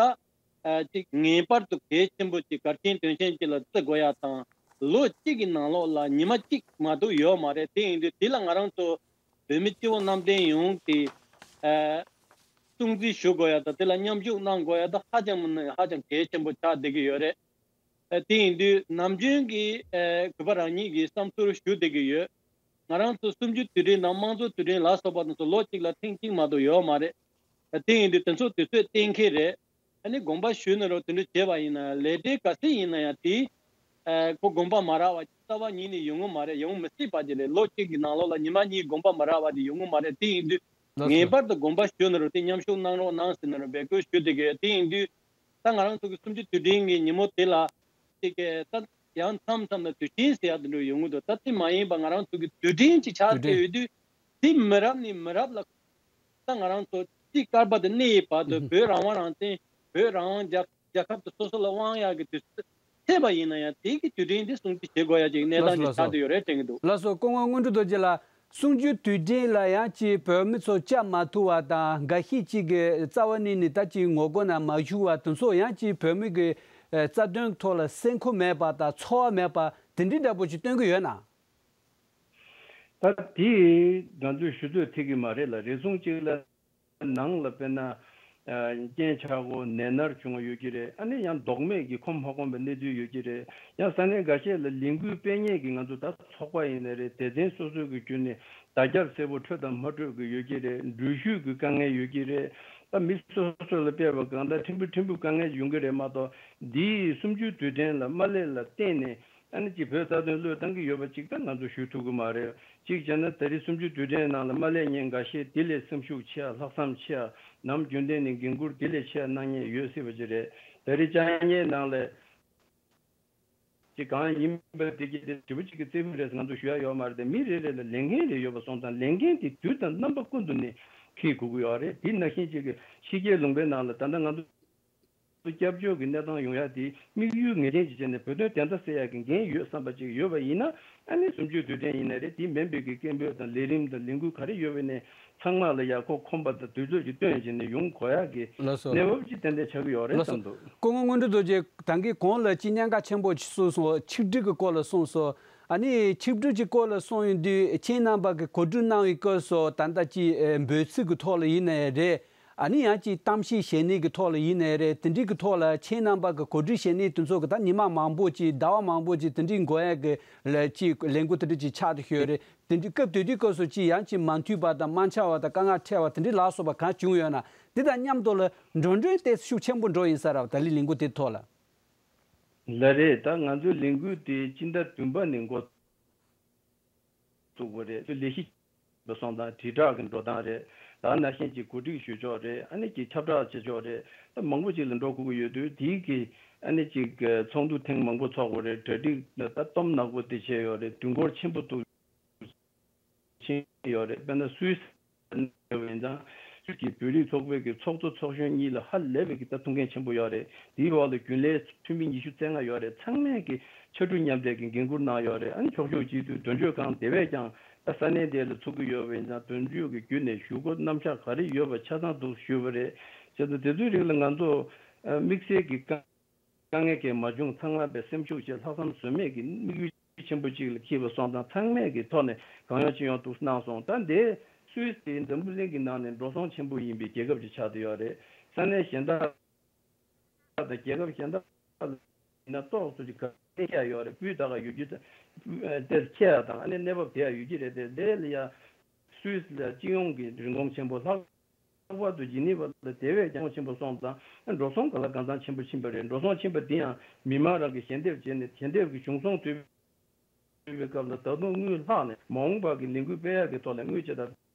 ཨ་ཅིག་ངེས་པར་དུ་གལ་ཆེན་པོ་ཅིག་གལ་ཆེན་དོན་ཆེན་ཅིག་ལ་བརྩི་དགོས་ཡ་དང་། ལོ་གཅིག་གི་ནང་ལོགས་ལ་ཉི་མ་གཅིག་མ་གཏོགས་ཡོད་མ་རེད། དེ་ཡིན་དུས་དེ་ལ་ང་རང་ཚོ་བོད་མི་སྤྱི་བོ་གནམ་བསྟན་ཡོངས་ཀྱིས་ཨ་སྲུང་བརྩི་ཞུ་དགོས་ཡ་དང་། དེ་ལ་མཉམ་ཞུགས་གནང་དགོས་ཡ་དང་ཧ་ཅང་མིན་ན་ཧ་ཅང་གལ་ཆེན་པོ་ཆགས་བསྡད་ཀྱི་ཡོད་རེད། ཨ་དེ་ཡིན་དུས་ནམ་རྒྱུན་གྱི་ཨ་གུས་པ་རང་ཉིད་ཀྱི་བསམ་ཚུལ་ཞུ་བསྡད་ཀྱི་ཡོད། ང་རང་ཚོ་གསུམ་བཅུའི་དུས་དྲན་དང་དམངས་གཙོའི་དུས་དྲན་ལ་སོགས་པ་དེ་ཚོ་ལོ་གཅིག་ལ་ཐེངས་གཅིག་མ་གཏོགས་ཡོད་མ་རེད། ཨ་དེ་ཡིན་དུས་དེ་ཚོ་དུས་ཚོད་གཏན་འཁེལ་རེད། ཨ་ནི་དགོངས་པ་ཞུས་ནས་རོགས་དེ་འདྲ་བྱས་པ་ཡིན་ན་ཡང་། ལས་བྲེལ་ག་ཚད་ཡིན་ན་ཡང་དེ་ཨ་ཁོ་དགོངས་པ་མ་རག་པ་རྩ་བ་ཉིད་ནས་ཡོང་གི་མ་རེད། ཡོང་མི་སྲིད་པ་ཅིག་རེད། ལོ་གཅིག་གི་ནང་ལོགས་ལ་ཉི་མ་གཉིས་དགོངས་པ་མ་རག་པ་དེ་ཡོང་གི་མ་རེད། དེ་ཡིན་དུས་ལགས་སོ། ངེས་པར་དུ་དགོངས་པ་ཞུས་ནས་རོགས་དེ་མཉམ་ཞུགས་གནང་རོགས་གནང་ཟེར་ནས་རོགས་འབོད་སྐུལ་ཞུ་བསྡད་ཀྱི་ཡོད། དེ་ཡིན་དུས་ད་ང་རང་ཚོ་གི་གསུམ་བཅུའི་དུས་དྲན་གྱི་ཉིན་མོ་དེ་ལ་ཅིག་གི་ད་ཡང་མཚམས་མཚམས་ལ་དུས་ཆེན་ཟེར་ཡག་དེ་འདྲ་ཡོང་གི་འདུག་ད་དེ་མ་ཡིན་པ་ང་རང་ཚོ་གི་དུས་དྲན་ཅིག་ཆགས་དུས་དྲན་བསྡད་ཡོད་དུས། དེ་མི་རབས་ནས་མི་རབས་ལ་ད་ང་རང་ཚོ་དེ་སྐལ་པ་དེ་གནས་ཡི་བར་དུ་ཨུ་ཧུ། བོད་རང་དབང་རང་བཙན། བོད་རང་དབང་རྒྱལ་རྒྱལ་ཁབ་དེ་སོ་སོ་ལ་དབང་ཡག་གི་དུས་ཚོད་ཐེབས་པ་ཡིན་ན་ཡང་། དེ་གི་དུས་དྲན་དེ་སྲུང་བརྩི་བྱེད་དགོས་ཡ་ཅིག་གནས་ལགས་སྟངས་སོ་ཅིག་ལགས་ཆགས་སོ། བསྡད་ཡོད་རེད་དྲན་གྱི་འདུག་ལགས་སོ། སྐུ་ངོ་དངོས་གྲུབ་རྡོ་རྗེ་ལགས། གསུམ་བཅུའི་དུས་དྲན་ལ་ཡང་ཅིག་བོད་མི་ཚོ་བཅའ་མ་ཐུབ་པ་དང་། འགའ་ཤས་ཅིག་གིས་རྩ་བ་ནས་ནི་ད་ཅིག་ངོ་རྒོལ་ནང་མ་ཞུགས་པ་དེ་ཚོ་ཡང་ཅིག་བོད་མི་གི་ཨ་རྩ་དོན་ཐོག་ལ་སེམས་ཁུར་མེད་པ་དང་ཚོར་བ་མེད་པ་དེ་འདྲའི་འདྲ་པོ་ཅིག་སྟོན་གྱི་ཡོད་ན། ད་དེ་ང་ཚོས་ཞུ་ཚོད་ཐིག་གི་མ་རེད་ལ། རེ་ཟུང་གཅིག་ལ་ནང་ལ་དཔེར་ན་ཨ་རྐྱེན་ཆག་སྒོ་ནད་མནར་བྱུང་བ་ཡོད་ཀྱི་རེད། ཨ་ནི་ཡང་ལྡོག་མེད་ཀྱི་ཁོམ་མ་ཁོམ་པའི་གནས་ཚུལ་ཡོད་ཀྱི་རེད། ཡང་ས་གནས་འགའ་ཤས་ལ་ལས་འགུལ་སྤེལ་མཁན་གྱི་ང་ཚོ་ད་ཚོགས་པ་ཡིན་ནའི་རེད། སྡེ་ཚན་སོ་སོ་གི་བརྒྱུད་ནས་བརྡ་ཁྱབ་གསལ་པོ་འཕྲོད་དང་མ་འཕྲོད་ཀྱི་ཡོད་ཀྱི་རེད། འགྲུལ་བཞུད་ཀྱི་དཀའ་ངལ་ཡོད་ཀྱི་རེད། ད་མི་སོ་སོ་ལ་དཔེ་བ་གང་ལྟར་ཕྲན་བུ་ཕྲན་བུ་དཀའ་ངལ་ཡོང་གི་རེད་མ་གཏོགས། འདིའི་གསུམ་བཅུའི་དུས་དྲན་ལ་མ་སླེབས་ལ་བརྟེན་ནས་ཨ་ནི་ཅིག་བོད་རྩ་དོན་བློས་བཏང་གི་ཡོད་པ་ཅིག་ད་ང་ཚོ་ཞུ་ཐུབ་ཀྱི་མ་རེད། གཅིག་བྱས་ན་ད་རེས་གསུམ་བཅུའི་དུས་དྲན་ནང་ལ་མ་སླེབས་མཁན་འགའ་ཤས་དེ་ལས་སེམས་ཤུགས་ཆེ་བ། ལྷག་བསམ་ཆེ་བ། ནམ་རྒྱུན་ལྡན་ནས་འགན་འཁུར་དེ་ལས་ཆེ་བ་གནང་མཁན་ཡོད་སྲིད་པ་ཅིག་རེད། ད་རེས་བཅར་མཁན་ནང་ལ་ཅིག་གང་ཡིན་པ་དེ་གྱད་དེ་ཞེ་པོ་ཅིག་གི་རྩེ་ཕུད་རེད་ང་ཚོ་ཞུ་ཡ་ཡོད་མ་རེད་དེ། མི་རེ་རེ་ལ་ལས་འགན་རེ་ཡོད་པ་སོང་ཙང་ལས་འགན་དེ་དུས་དང་རྣམ་པ་ཀུན་ཏུ་ནས་འཁྱེར་དགོས་ཀྱི་ཡོད་རེད། དེ་ནང་བཞིན་ཅིག་གི་ཕྱི་རྒྱལ་ལུང་པའི་ནང་ལ་ད་ལྟ་ང་ཚོ་སྐྱབས་བཅོལ་གྱི་གནས་སྟངས་ཡོང་ཡ་དེ་དམིགས་ཡུལ་ངེས་ཅན་ཅིག་བྱས་ནས་བོད་དོན་བདེན་མཐའ་གསལ་ཡ་གི་འགན་ཡོད་བསམ་པ་ཅིག་ཡོད་པ་ཡིན་ན། ཨ་ནི་གསུམ་བཅུའི་དུས་དྲན་ཡིན་ན་རེད། དེ་མིན་པའི་གི་སྐད་འབོད་དང་ལས་རིམ་དང་ལས་འགུལ་ག་རེ་ཡོད་པ་ནས་ཚང་མ་ལ་ཡག་པོ་ཁོམ་པ་དང་དུས་ཚོད་ཅིག་བཏོན་བྱས་ནས་ཡོང་དགོས་ཡ་གི་ལགས་སོ། གནས་བབ་ཅིག་ཏན་ཏན་ཆགས་ཀྱི་ཡོད་རེད་ལགས་སོ། བསམ་འདུག་སྐུ་ངོ་དངོས་གྲུབ་རྡོ་རྗེ། ད་གིན་གོང་ལ་ཅིག་གནད་འགག་ཆེན་པོ་ཅིག་གསུངས་སོང་། ཆིག་སྒྲིལ་གྱི་སྐོར་ལ་གསུངས་སོང་། ཨ་ནི་ཆིག་སྒྲིལ་གྱི་སྐོར་ལ་གསུངས་ཡོང་དུས་ཁྱེད་རྣམ་པ་གི་གོ་སྒྲིག་གནང་བའི་སྐབས་སུ་ད་ལྟ་ཅིག་ཨེ་འབོད་ཚིག་གི་ཐོག་ལ་ཡིན་ནའི་རེད། ཨ་ནི་ཡང་ཅིག་གཏམ་བཤད་བྱེད་ནི་གི་ཐོག་ལ་ཡིན་ནའི་རེད། དེ་འདྲའི་གི་ཐོག་ལ་ཁྱེད་རྣམ་པ་གི་གོ་སྒྲིག་བྱེད་ནི་དེ་ཚོ་གི་ད་ཉི་མ་མང་པོ་ཅིག་ཟླ་བ་མང་པོ་ཅིག་དེ་འདྲའི་འགོར་ཡ་གི་ལ་ཅིག་ལས་འགུལ་དེ་འདྲ་ཅིག་ཆགས་བསྡད་ཡོད་རེད། དེ་འདྲའི་སྐབས་དེ་དུས་སྐབས་སུ་ཅིག་ཡང་ཅིག་མ་མཐུན་པ་དང་དམག་འཆར་བ་དང་དཀའ་ངལ་འཕྲད་པ་དེ་འདྲའི་ལ་སོགས་པ་གང་བྱུང་ཡོད་ན། དེ་དང་མཉམ་དུ་ལ་འགྲོ་གྲོན་དེ་ཤུགས་ཆེན་པོ་འགྲོ་ཡིན་ས་རེད་པ། ད་ལི་ལས་འགུལ་དེ་ཐོག་ལ། ལགས་རེད། ད་ང་ཚོའི་ལས་འགུལ་དེ་སྤྱི་ཟླ་བདུན་པ་ནས་འགོ་བཙུགས་པ་རེད། ཚོ་ལས་གཞི་སོང་དང་དྲིལ་བསྒྲགས་ཀྱི་འགྲོ་སྟངས་རེད། ད་ནང་བཞིན་གྱི་གོ་སྒྲིག་ཞུ་ཕྱོགས་རེད། ཨ་ནི་ཀྱི་ཁྱབ་བསྒྲགས་བྱེད་ཕྱོགས་རེད། ད་མང་པོ་ཅིག་ལ་འགྲོ་དགོས་ཀྱི་ཡོད་དུས་དེའི་གི་ཨ་ནི་ཅིག་ཚོགས་འདུ་ཐེངས་མང་པོ་ཚོགས་པ་རེད། གྲ་སྒྲིག་ལ་ད་སྟོབས་ནག་པོ་དེ་བྱས་ཡོད་རེད། དུས་འགོར་ཆེན་པོ་འདུག་ཕྱིན་ཡོད་རེད། དཔེར་ན་སུད་སི་ཡིན་ཙང་སུད་སི་གི་བོད་རིགས་ཚོགས་པའི་གི་ཚོགས་གཙོ་ཚོགས་གཞོན་གཉིས་ལ་ཧ་ལས་པའི་གི་ད་ཐུགས་འགན་ཆེན་པོ་ཡོད་རེད། དེའི་འོག་ལ་རྒྱུན་ལས་འཐུས་མི་ཉི་ཤུ་རྩ་ལྔ་ཡོད་རེད། ཚང་མས་གི་ཕྱར་གྲུ་མཉམ་འདེགས་ཀྱི་འགན་འཁུར་གནང་ཡོད་རེད། ཨ་ནི་ཕྱོགས་ཕྱོགས་གཅིག་ཏུ་དོན་གཅོད་ཁང་དེ་བས་ཀྱང་ད་ས་གནས་དེ་ལ་ཚུགས་ཀྱི་ཡོད་པ་ཡིན་ཙང་དོན་གཅོད་ཀྱི་བརྒྱུད་ནས་ཞུ་སྒོ་རྣམ་གཞག་ག་རེ་ཡོད་པ་ཆ་ཚང་འདུག་ཞུས་པ་རེད། བྱས་ཙང་དེ་ཚོའི་རིགས་ལ་ང་ཚོ་དམིགས་བསལ་གྱི་དཀའ་དཀའ་ངལ་གྱིས་མ་བྱུང་། ཚང་མ་པའི་སེམས་ཤུགས་བཅས་ལྷག་བསམ་ཟོལ་མེད་ཀྱི་དམིགས་ཡུལ་ ཆེན་པོ་གཅིག་ལ་འཁེལ་བ་སོང་ཙང་ཚང་མས་ཀྱི་ཐོག་ནས་གང་ཡོང་ཅི་ཡོང་ཐུབ་གནང་སོང་། ད་འདི་སུད་སི་དེ་འཛམ་བུ་གླིང་གི་ནང་ནས་འགྲོ་སོང་ཆེན་པོ་ཡིན་པའི་རྒྱལ་ཁབ་ཅིག་ཆགས་བསྡད་ཡོད་རེད། ས་གནས་གཞན་དག་དང་རྒྱལ་ཁབ་གཞན་དག་ལ་ཡིན་ན་ཏོག་ཙམ་ཅིག་ག་རེ་ཡ་ཡོད་རེད། སྤུས་དག་ཡོད་རྒྱུ་དེ་དེར་ཁྱད་ཡ་དང་ཨ་ནི་གནས་བབ་དེ་ཡ་ཡོད་ཀྱི་རེད་དེ། དེ་ལ་ཡ་སུད་སི་ལ་སྤྱི་ཡོངས་ཀྱི་རིན་གོང་ཆེན་པོ། ལྷག་ལྷག་པར་དུ་ཇི་ནི་ཝ་ལ་དེ་བས་ཀྱང་ཆེན་པོ་སོང་ཙང་འགྲོ་སོང་ག་ལ་གང་ཚང་ཆེན་པོ་ཕྱིན་པ་རེད། འགྲོ་སོང་ཕྱིན་པ་འདི་ཡང་མི་མང་རང་གི་ཞལ་འདེབས་བྱས་ནས་ཞལ་འདེབས་ཀྱི་བྱུང་སོང་དུས་པའི་སྐབས་ལ་ད་དུང་དངུལ་ལྷག་ནས་མ་འོངས་པ་གི་ལས་འགུལ་སྤེལ་ཡག་གི་ཐོག་ལ་དངུལ་ཇི་ལྟར་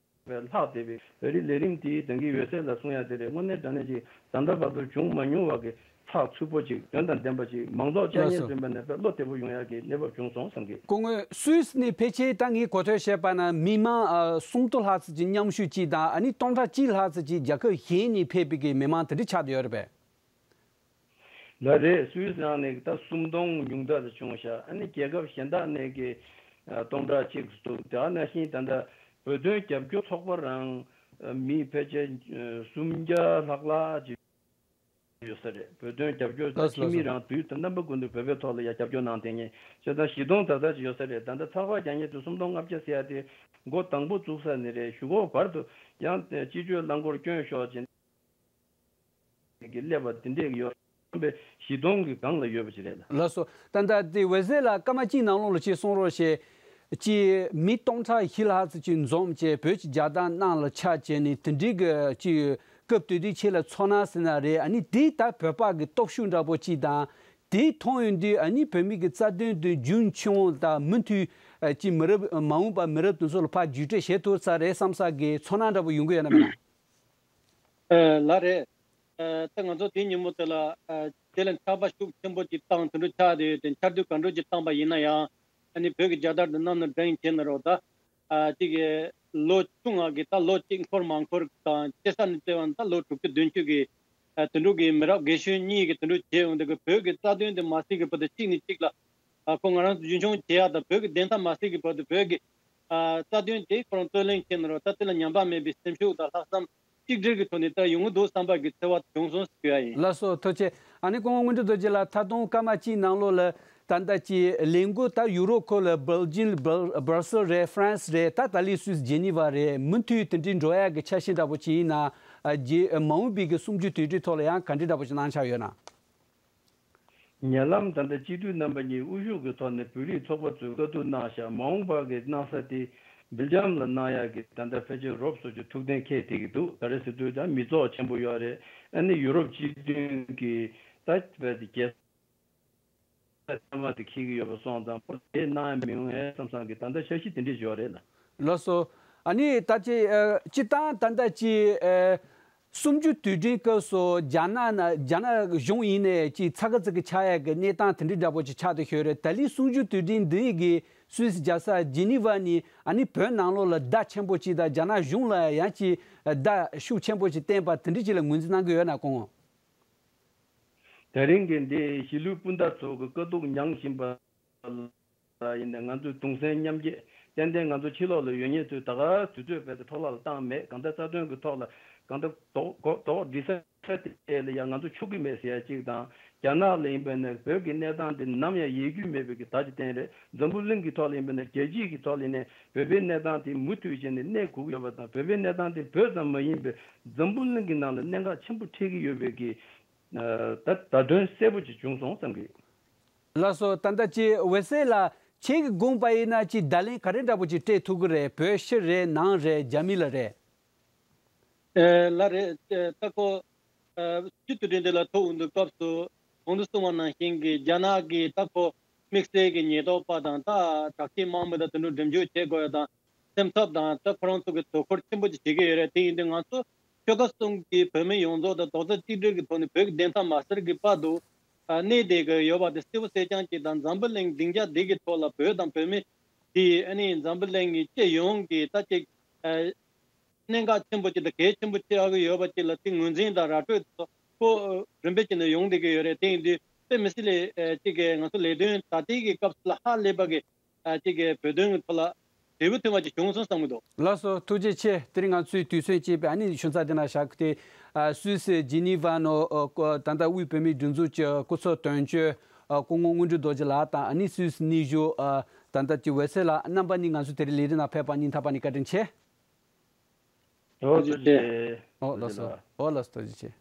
སྤེལ་ལྷག་བསྡད་པའི་བོད་རིགས་ལས་རིམ་དེའི་ད་གིན་འོད་ཟེར་ལ་གསུང་ཡག་དེ་རེད། དངོས་གནས་དྲང་གནས་ཅིག་ད་ལྟ་བར་དུ་བྱུང་མ་མྱོང་བ་གི་ཚགས་ཚུད་པོ་ཅིག་དོན་དང་ལྡན་པ་ཅིག་མང་ཚོགས་བཅའ་ལགས་ཉེན་སོ། བཟོས་པ་ནས་བློ་བདེ་པོ་ཡོང་ཡག་གི་གནས་བབ་བྱུང་སོང་བསམ་གི། སྐུ་ངོ་སུད་སི་ནས་ཕལ་ཆེར་ད་ངས་གོ་ཐོས་བྱས་པ་ན་མི་མང་ཨ་སུམ་སྟོང་ལྷག་ཙམ་ཅིག་མཉམ་ཞུགས་ཅིག་དང་ཨ་ནི་སྟོང་ཕྲག་གཅིག་ལྷག་ཙམ་ཅིག་རྒྱལ་ཁབ་གཞན་ནས་ཕེབས་པའི་གི་མི་མང་དེ་འདྲ་ཆགས་བསྡད་ཡོད་རེད་པས། ལགས་རེད། སུད་སི་ནང་ནས་ད་སུམ་སྟོང་ཉུང་མཐའ་ལ་བྱུང་ཤག་ཨ་ནི་རྒྱལ་ཁབ་གཞན་དག་ནས་ཀྱི་ཨ་སྟོང་ཕྲག་གཅིག་འདུག་དེ་ནང་བཞིན་ད་ལྟ་བོད་དོན་རྒྱབ་སྐྱོར་ཚོགས་པ་རང་ཨ་མི་ཕལ་ཆེར་ཨ་སུམ་བརྒྱ་ལྷག་ལྷག་ཅིག་ཡོད་ས་རེད། བོད་དོན་རྒྱབ་སྐྱོར་ད་ལགས་སོ་ཕྱི་མི་ལགས་སོ། རང་དུས་དང་རྣམ་པ་ཀུན་ཏུ་བོད་པའི་ཐོག་ལ་ཡ་རྒྱབ་སྐྱོར་གནང་བསྡད་མཁན་བྱས་ཙང་བཞི་སྟོང་ད་ལྟ་ཅིག་ཡོད་ས་རེད། ད་ལྟ་ཚགས་པར་རྒྱག་མཁན་དེ་སུམ་སྟོང་ལྔ་བརྒྱ་ཟེར་ཡ་དེ་མགོ་དང་པོ་བཙུགས་ས་ནས་རེད། གཞུག་གུ་བར་དུ་ཡང་སྤྱི་སྤྱོད་རླངས་འཁོར་སྐྱོན་ཤོར་ཅིག་གི་སླེབས་པ་དེ་འདྲས་ཡོད་པས་བཞི་སྟོང་གི་སྒང་ལ་ཡོད་པ་ཅིག་རེད་ལ། ལགས་སོ། ད་ལྟ་དེ་འོད་ཟེར་ལགས་སྐར་མ་གཅིག་ནང་ལོགས་ལ་ཅིག་གསུང་རོགས་བྱེད། ཅིག་མི་སྟོང་ཕྲག་བཞི་ལྷག་ཙམ་ཅིག་འཛོམས་བྱས་བོད་ཀྱི་རྒྱལ་དར་གནང་ལ་ཕྱག་བྱས་ནས་དེ་འདྲའི་གི་ཅིག་སྐབས་དེ་དུས་ཆེད་ལ་ཚོར་སྣང་ཟེར་ན་རེད། ཨ་ནི་དེ་ད་བོད་པ་གི་སྟོབས་ཤུགས་འདྲ་པོ་ཅིག་དང་དེ་མཐོང་ཡོང་དུས་ཨ་ནི་བོད་མི་གི་རྩ་དོན་དེ་རྒྱུན་འཁྱོངས་དང་མུ་མཐུད་ཅིག་མི་རབས་མ་འོངས་པ་མི་རབས་དེ་ཚོ་ལ་ཕར་བརྒྱུད་སྤྲོད་བྱེད་ཐུབ་ས་རེད་བསམ་ས་གི་ཚོར་སྣང་འདྲ་པོ་ཡོང་གི་ཡོད་ན་མེད་ན། ཨ་ལགས་རེད། ཨ་ད་ང་ཚོ་དེ་ཉིན་མོ་དེ་ལ་ཨ་དེ་ལ་ཆར་པ་ཤུགས་ཆེན་པོ་ཅིག་བཏང་དུད་འགྲོ་ཆགས་དེ་དེ་ཆར་དུས་ག་འགྲོ་ཅིག་བཏང་པ་ཡིན་ན་ཡང་ཨ་ནི་བོད་ཀྱི་རྒྱལ་དར་དེ་གནམ་ནས་སྒྲེང་བྱས་ནས་རོ། ད་ཨ་ཅིག་གི་ལོ་ཆུང་ང་གི་ད་ལོ་གཅིག་འཁོར་མ་འཁོར་དང་སྐྱེ་ས་ནས་བལྟས་པ་ན་ད་ལོ་དྲུག་ཅུ་བདུན་ཅུ་གི་ཨ་དུད་འགྲོ་གི་མི་རབས་རྒས་གཞོན་གཉིས་ཀྱི་དུད་འགྲོ་བྱས་ཡོང་དེ་གི་བོད་ཀྱི་རྩ་དོན་དེ་མ་སྲིད་ཀྱི་བར་དུ་གཅིག་ནས་གཅིག་ལ་ཨ་ཁོ་ང་རང་ཚོ་རྒྱུན་འཁྱོངས་བྱེད་ཡག་དང་བོད་ཀྱི་བདེན་མཐའ་མ་སྲིད་ཀྱི་བར་དུ་བོད་ཀྱི་ཨ་རྩ་དོན་དེ་ཁོ་རང་རྩོད་ལེན་བྱས་ནས་རོ། ད་དེ་ལ་ཉམས་པ་མེད་པའི་སེམས་ཤུགས་དང་ལྷག་བསམ་གཅིག་སྒྲིལ་གྱི་ཐོག་ནས་ད་ཡོང་གི་འདུག་བསམ་པ་གི་ཚོར་བ་བྱུང་སོང་ཟེར་ཞུ་ཡ་ཡིན། ལགས་སོ་ཐུགས་རྗེ་ཆེ། ཨ་ནི་སྐུ་ངོ་དངོས་གྲུབ་རྡོ་རྗེ་ལགས་ད་དུང་སྐར་མ་གཅིག་ནང་ལོགས་ལ་ད་ལྟ་ཀྱི་ལས་འགུལ་ད་ཡུ་རོབ་ཁུལ་ལ་སྦེལ་ཇིམ་སྦེལ་སྦར་སེལ་རེད། ཧྥ་རན་སི་རེད། ད་ད་ལི་སུད་སི་ཇེ་ནི་ཝ་རེད། མུ་མཐུད་དེ་འདྲའི་འགྲོ་ཡ་གི་འཆར་གཞི་འདྲ་པོ་ཅིག་ཡིན་ན་ཨ་རྗེས་མ་འོངས་པའི་གི་གསུམ་བཅུ་དུས་དྲན་ཐོག་ལ་ཡང་ག་འདྲ་འདྲ་པོ་ཅིག་གནང་འཆར་ཡོད་ན། ཉེ་ལམ་ད་ལྟ་སྤྱི་འཐུས་རྣམ་པ་གཉིས་དབུ་བཞུགས་ཀྱི་ཐོག་ནས་བོད་རིགས་ཚོགས་པ་ཚོས་བཀའ་བསྡུར་གནང་བཞག་མ་འོངས་པ་གི་གནང་ས་དེ་སྦེལ་ཇམ་ལ་གནང་ཡག་གི་ད་ལྟ་ཕལ་ཆེར་རོབ་སོ་ཅིག་ཐུགས་གཏན་འཁེལ་བསྡད་ཀྱི་འདུག་ག་རེ་ཟེར་དུས་ད་མི་ཚོགས་ཆེན་པོ་ཡོད་རེད། ཨ་ནི་ཡུ་རོབ་སྤྱི་མཐུན་གྱི་ད་བས་དེ་རྒྱལ་ས་ཚང་མ་དེ་འཁེལ་གྱི་ཡོད་པ་སོང་ཙང་ཕོ་དེ་གནང་ཡ་མི་འོང་ངས་བསམ་བསམ་གི་ད་ལྟ་འཆར་གཞི་དེ་འདྲས་ཡོད་རེད་ལ། ལགས་སོ། ཨ་ནི་ད་ཅི་ཨ་སྤྱི་བཏང་ད་ལྟ་ཅི་ཨ་གསུམ་བཅུ་དུས་དྲན་སྐབས་སུ་རྒྱ་ནག་ན་རྒྱ་ནག་གཞུང་ཡིན་ནའི་ཅི་ཚ་གི་ཚི་གི་ཆགས་ཡ་གི་གནས་སྟངས་དེ་འདྲའི་འདྲ་པོ་ཅིག་ཆགས་བསྡད་ཡོད་རེད། ད་ལན་གསུམ་བཅུ་དུས་དྲན་འདི་གི་སུད་སི་རྒྱལ་ས་ཇི་ནི་ཝ་ནས་ཨ་ནི་བོད་ནང་ལོགས་ལ་བརྡ་ཆེན་པོ་ཅིག་དང་རྒྱ་ནག་གཞུང་ལ་ཡང་ཅི་བརྡ་ཤུགས་ཆེན་པོ་ཅིག་བསྟན་པ་དེ་འདྲ་ཅིག་ལ་ངོས་འཛིན་གནང་གི་ཡོད་ན་སྐུ་ངོ། དེ་རིང་གི་འདི་གཞིས་ལུས་སྤུན་ཟླ་ཚོ་གི་དཀའ་སྡུག་མྱངས་བཞིན་པ་ལ་ཡིན་ནའི་ང་ཚོས་གདུང་སེམས་མཉམ་སྐྱེད་ཏན་ཏན་ང་ཚོ་ཕྱི་ལོགས་ལ་ཡོད་མཁན་ཚོས་ད་ག་དུས་ཚོད་རྦད་དེ་འཕྲོ་བརླག་ལ་བཏང་མེད། གང་ལྟར་རྩ་དོན་གྱི་ཐོག་ལ་གང་ལྟར་དོགས་དོགས་དོགས་འདྲི་ས་དེ་ལ་ཡང་ང་ཚོ་ཆུག་གི་མེད་ཟེར་ཡ་གཅིག་དང་། རྒྱ་ནག་ལ་ཡིན་པ་ནས་བོད་ཀྱི་གནས་སྟངས་དེ་ནམ་ཡང་ཡལ་རྒྱུ་མེད་པའི་གི་བརྡ་ཅིག་བསྟན་རེད། འཛམ་བུ་གླིང་གི་ཐོག་ལ་ཡིན་པ་ནས་རྒྱལ་སྤྱི་གི་ཐོག་ལ་ཡིན་ནའི་བོད་པའི་གནས་སྟངས་དེ་མུ་མཐུད་བྱས་ནས་གནས་དགོས་ཀྱི་ཡོད་པ་དང་བོད་པའི་གནས་སྟངས་དེ་བོད་ཙམ་མ་ཡིན་པའི་འཛམ་བུ་གླིང་གི་ནང་ལ་གནད་འགག་ཆེན་པོ་འཕྲད་ཀྱི་ཡོད་པའི་གི་ད་བརྡ་དོན་གསལ་པོ་ཅིག་བྱུང་སོང་བསམ་གི། ལགས་སོ། ད་ལྟ་ཅི་འོད་ཟེར་ལགས་ཁྱེད་ཀྱི་དགོངས་པ་ཡིན་ན་ཅི་བརྡ་ལན་ག་རེ་འདྲ་པོ་ཅིག་སྤྲད་ཐུབ་ཀྱི་རེད། བོད་ཕྱི་རེད་ནང་རེད་རྒྱ་མི་ལ་རེད། ཨེ་ལགས་རེད། ཨེ་ད་ཁོ་ཨེ་སྤྱི་འཐུས་དེ་འདྲ་ལ་ཐོག་འོང་དུས་སྐབས་སུ་གོང་དུ་གསུངས་པ་ནང་བཞིན་གྱི་རྒྱ་ནག་གི་ད་ཁོ་དམིགས་བསལ་གྱི་ཉེན་རྟོག་པ་དང་ད་དྲག་ཆས་དམག་མི་དང་དེ་འདྲ་འགྲེམས་འཇོག་བྱེད་དགོས་ཡ་དང་། སེམས་འཚབ་དང་ད་ཁོ་རང་ཚོ་གི་དོ་ཁུར་ཆེན་པོ་ཅིག་བྱེད་ཀྱི་ཡོད་རེད། དེ་ཡིན་དུས་ང་ཚོ་ཆོལ་ཁ་གསུམ་གྱི་བོད་མི་ཡོངས་རྫོགས་དང་རྡོག་རྩ་གཅིག་སྒྲིལ་གྱི་ཐོག་ནས་བོད་ཀྱི་བདེན་མཐའ་མ་གསལ་གྱི་བར་དུ་ཨ་གནས་བསྡད་ཀྱི་ཡོད་པ་དེ་གསལ་པོ་གསལ་རྐྱང་ཅིག་དང་། འཛམ་བུ་གླིང་སྡིངས་ཆ་འདི་གི་ཐོག་ལ་བོད་དང་བོད་མི་དེ་ཨ་ནི་འཛམ་བུ་གླིང་གི་སྤྱི་ཡོངས་ཀྱི་ད་ཅིག་ཨ་གནད་འགག་ཆེན་པོ་ཅིག་དང་གལ་ཆེན་པོ་ཆགས་ཀྱི་ཡོད་པ་ཅིག་ལ་དེ་ངོས་འཛིན་དང་ར་སྤྲོད་ཐོག་ཁོ་རིམ་པས་བྱས་ནས་ཡོང་བསྡད་ཀྱི་ཡོད་རེད། དེ་ཡིན་དུས་དཔེ་མི་སྲིད་ལས་ཨ་ཅིག་གི་ང་ཚོ་ལས་དོན་ད་ལྟའི་གི་སྐབས་སུ་ལ་ཧ་ལས་པ་གི་ཨ་ཅིག་གི་བོད་དོན་གྱི་ཐོག་ལ་འབྲས་བུ་ཐོན་པ་ཅིག་བྱུང་སོང་བསམ་གྱི་འདུག་ལགས་སོ། ཐུགས་རྗེ་ཆེ། དེ་རིང་ང་ཚོའི་དུས་ཚོད་ཅིག་པའི་ཨ་ནི་ཞུ་ཚར་དེ་ན་བཞག་སྟེ། ཨ་སུད་སི་ཇི་ནི་ཝ་ནོ་ཨ་ཀོ་ད་ལྟ་དབུས་བོད་མིའི་སྒྲིག་འཛུགས་ཀྱི་སྐུ་ཚབ་དོན་གཅོད་ཨ་སྐུ་ངོ་དངོས་གྲུབ་རྡོ་རྗེ་ལགས་དང་ཨ་ནི་སུད་སི་གནས་བཞུགས་ཨ་ ད་ལྟ་ཅི་འོད་ཟེར་ལགས། རྣམ་པ་གཉིས་ང་ཚོ་དེ་རིང་ལས་རིམ་ནང་ཕེབས་པ་སྙིང་ཐག་པ་ནས་བཀའ་དྲིན་ཆེ། ཨོ་ཐུགས་རྗེ་ཆེ། ཨོ་ལགས་སོ། ཨོ་ལགས་སོ། ཐུགས་རྗེ་ཆེ།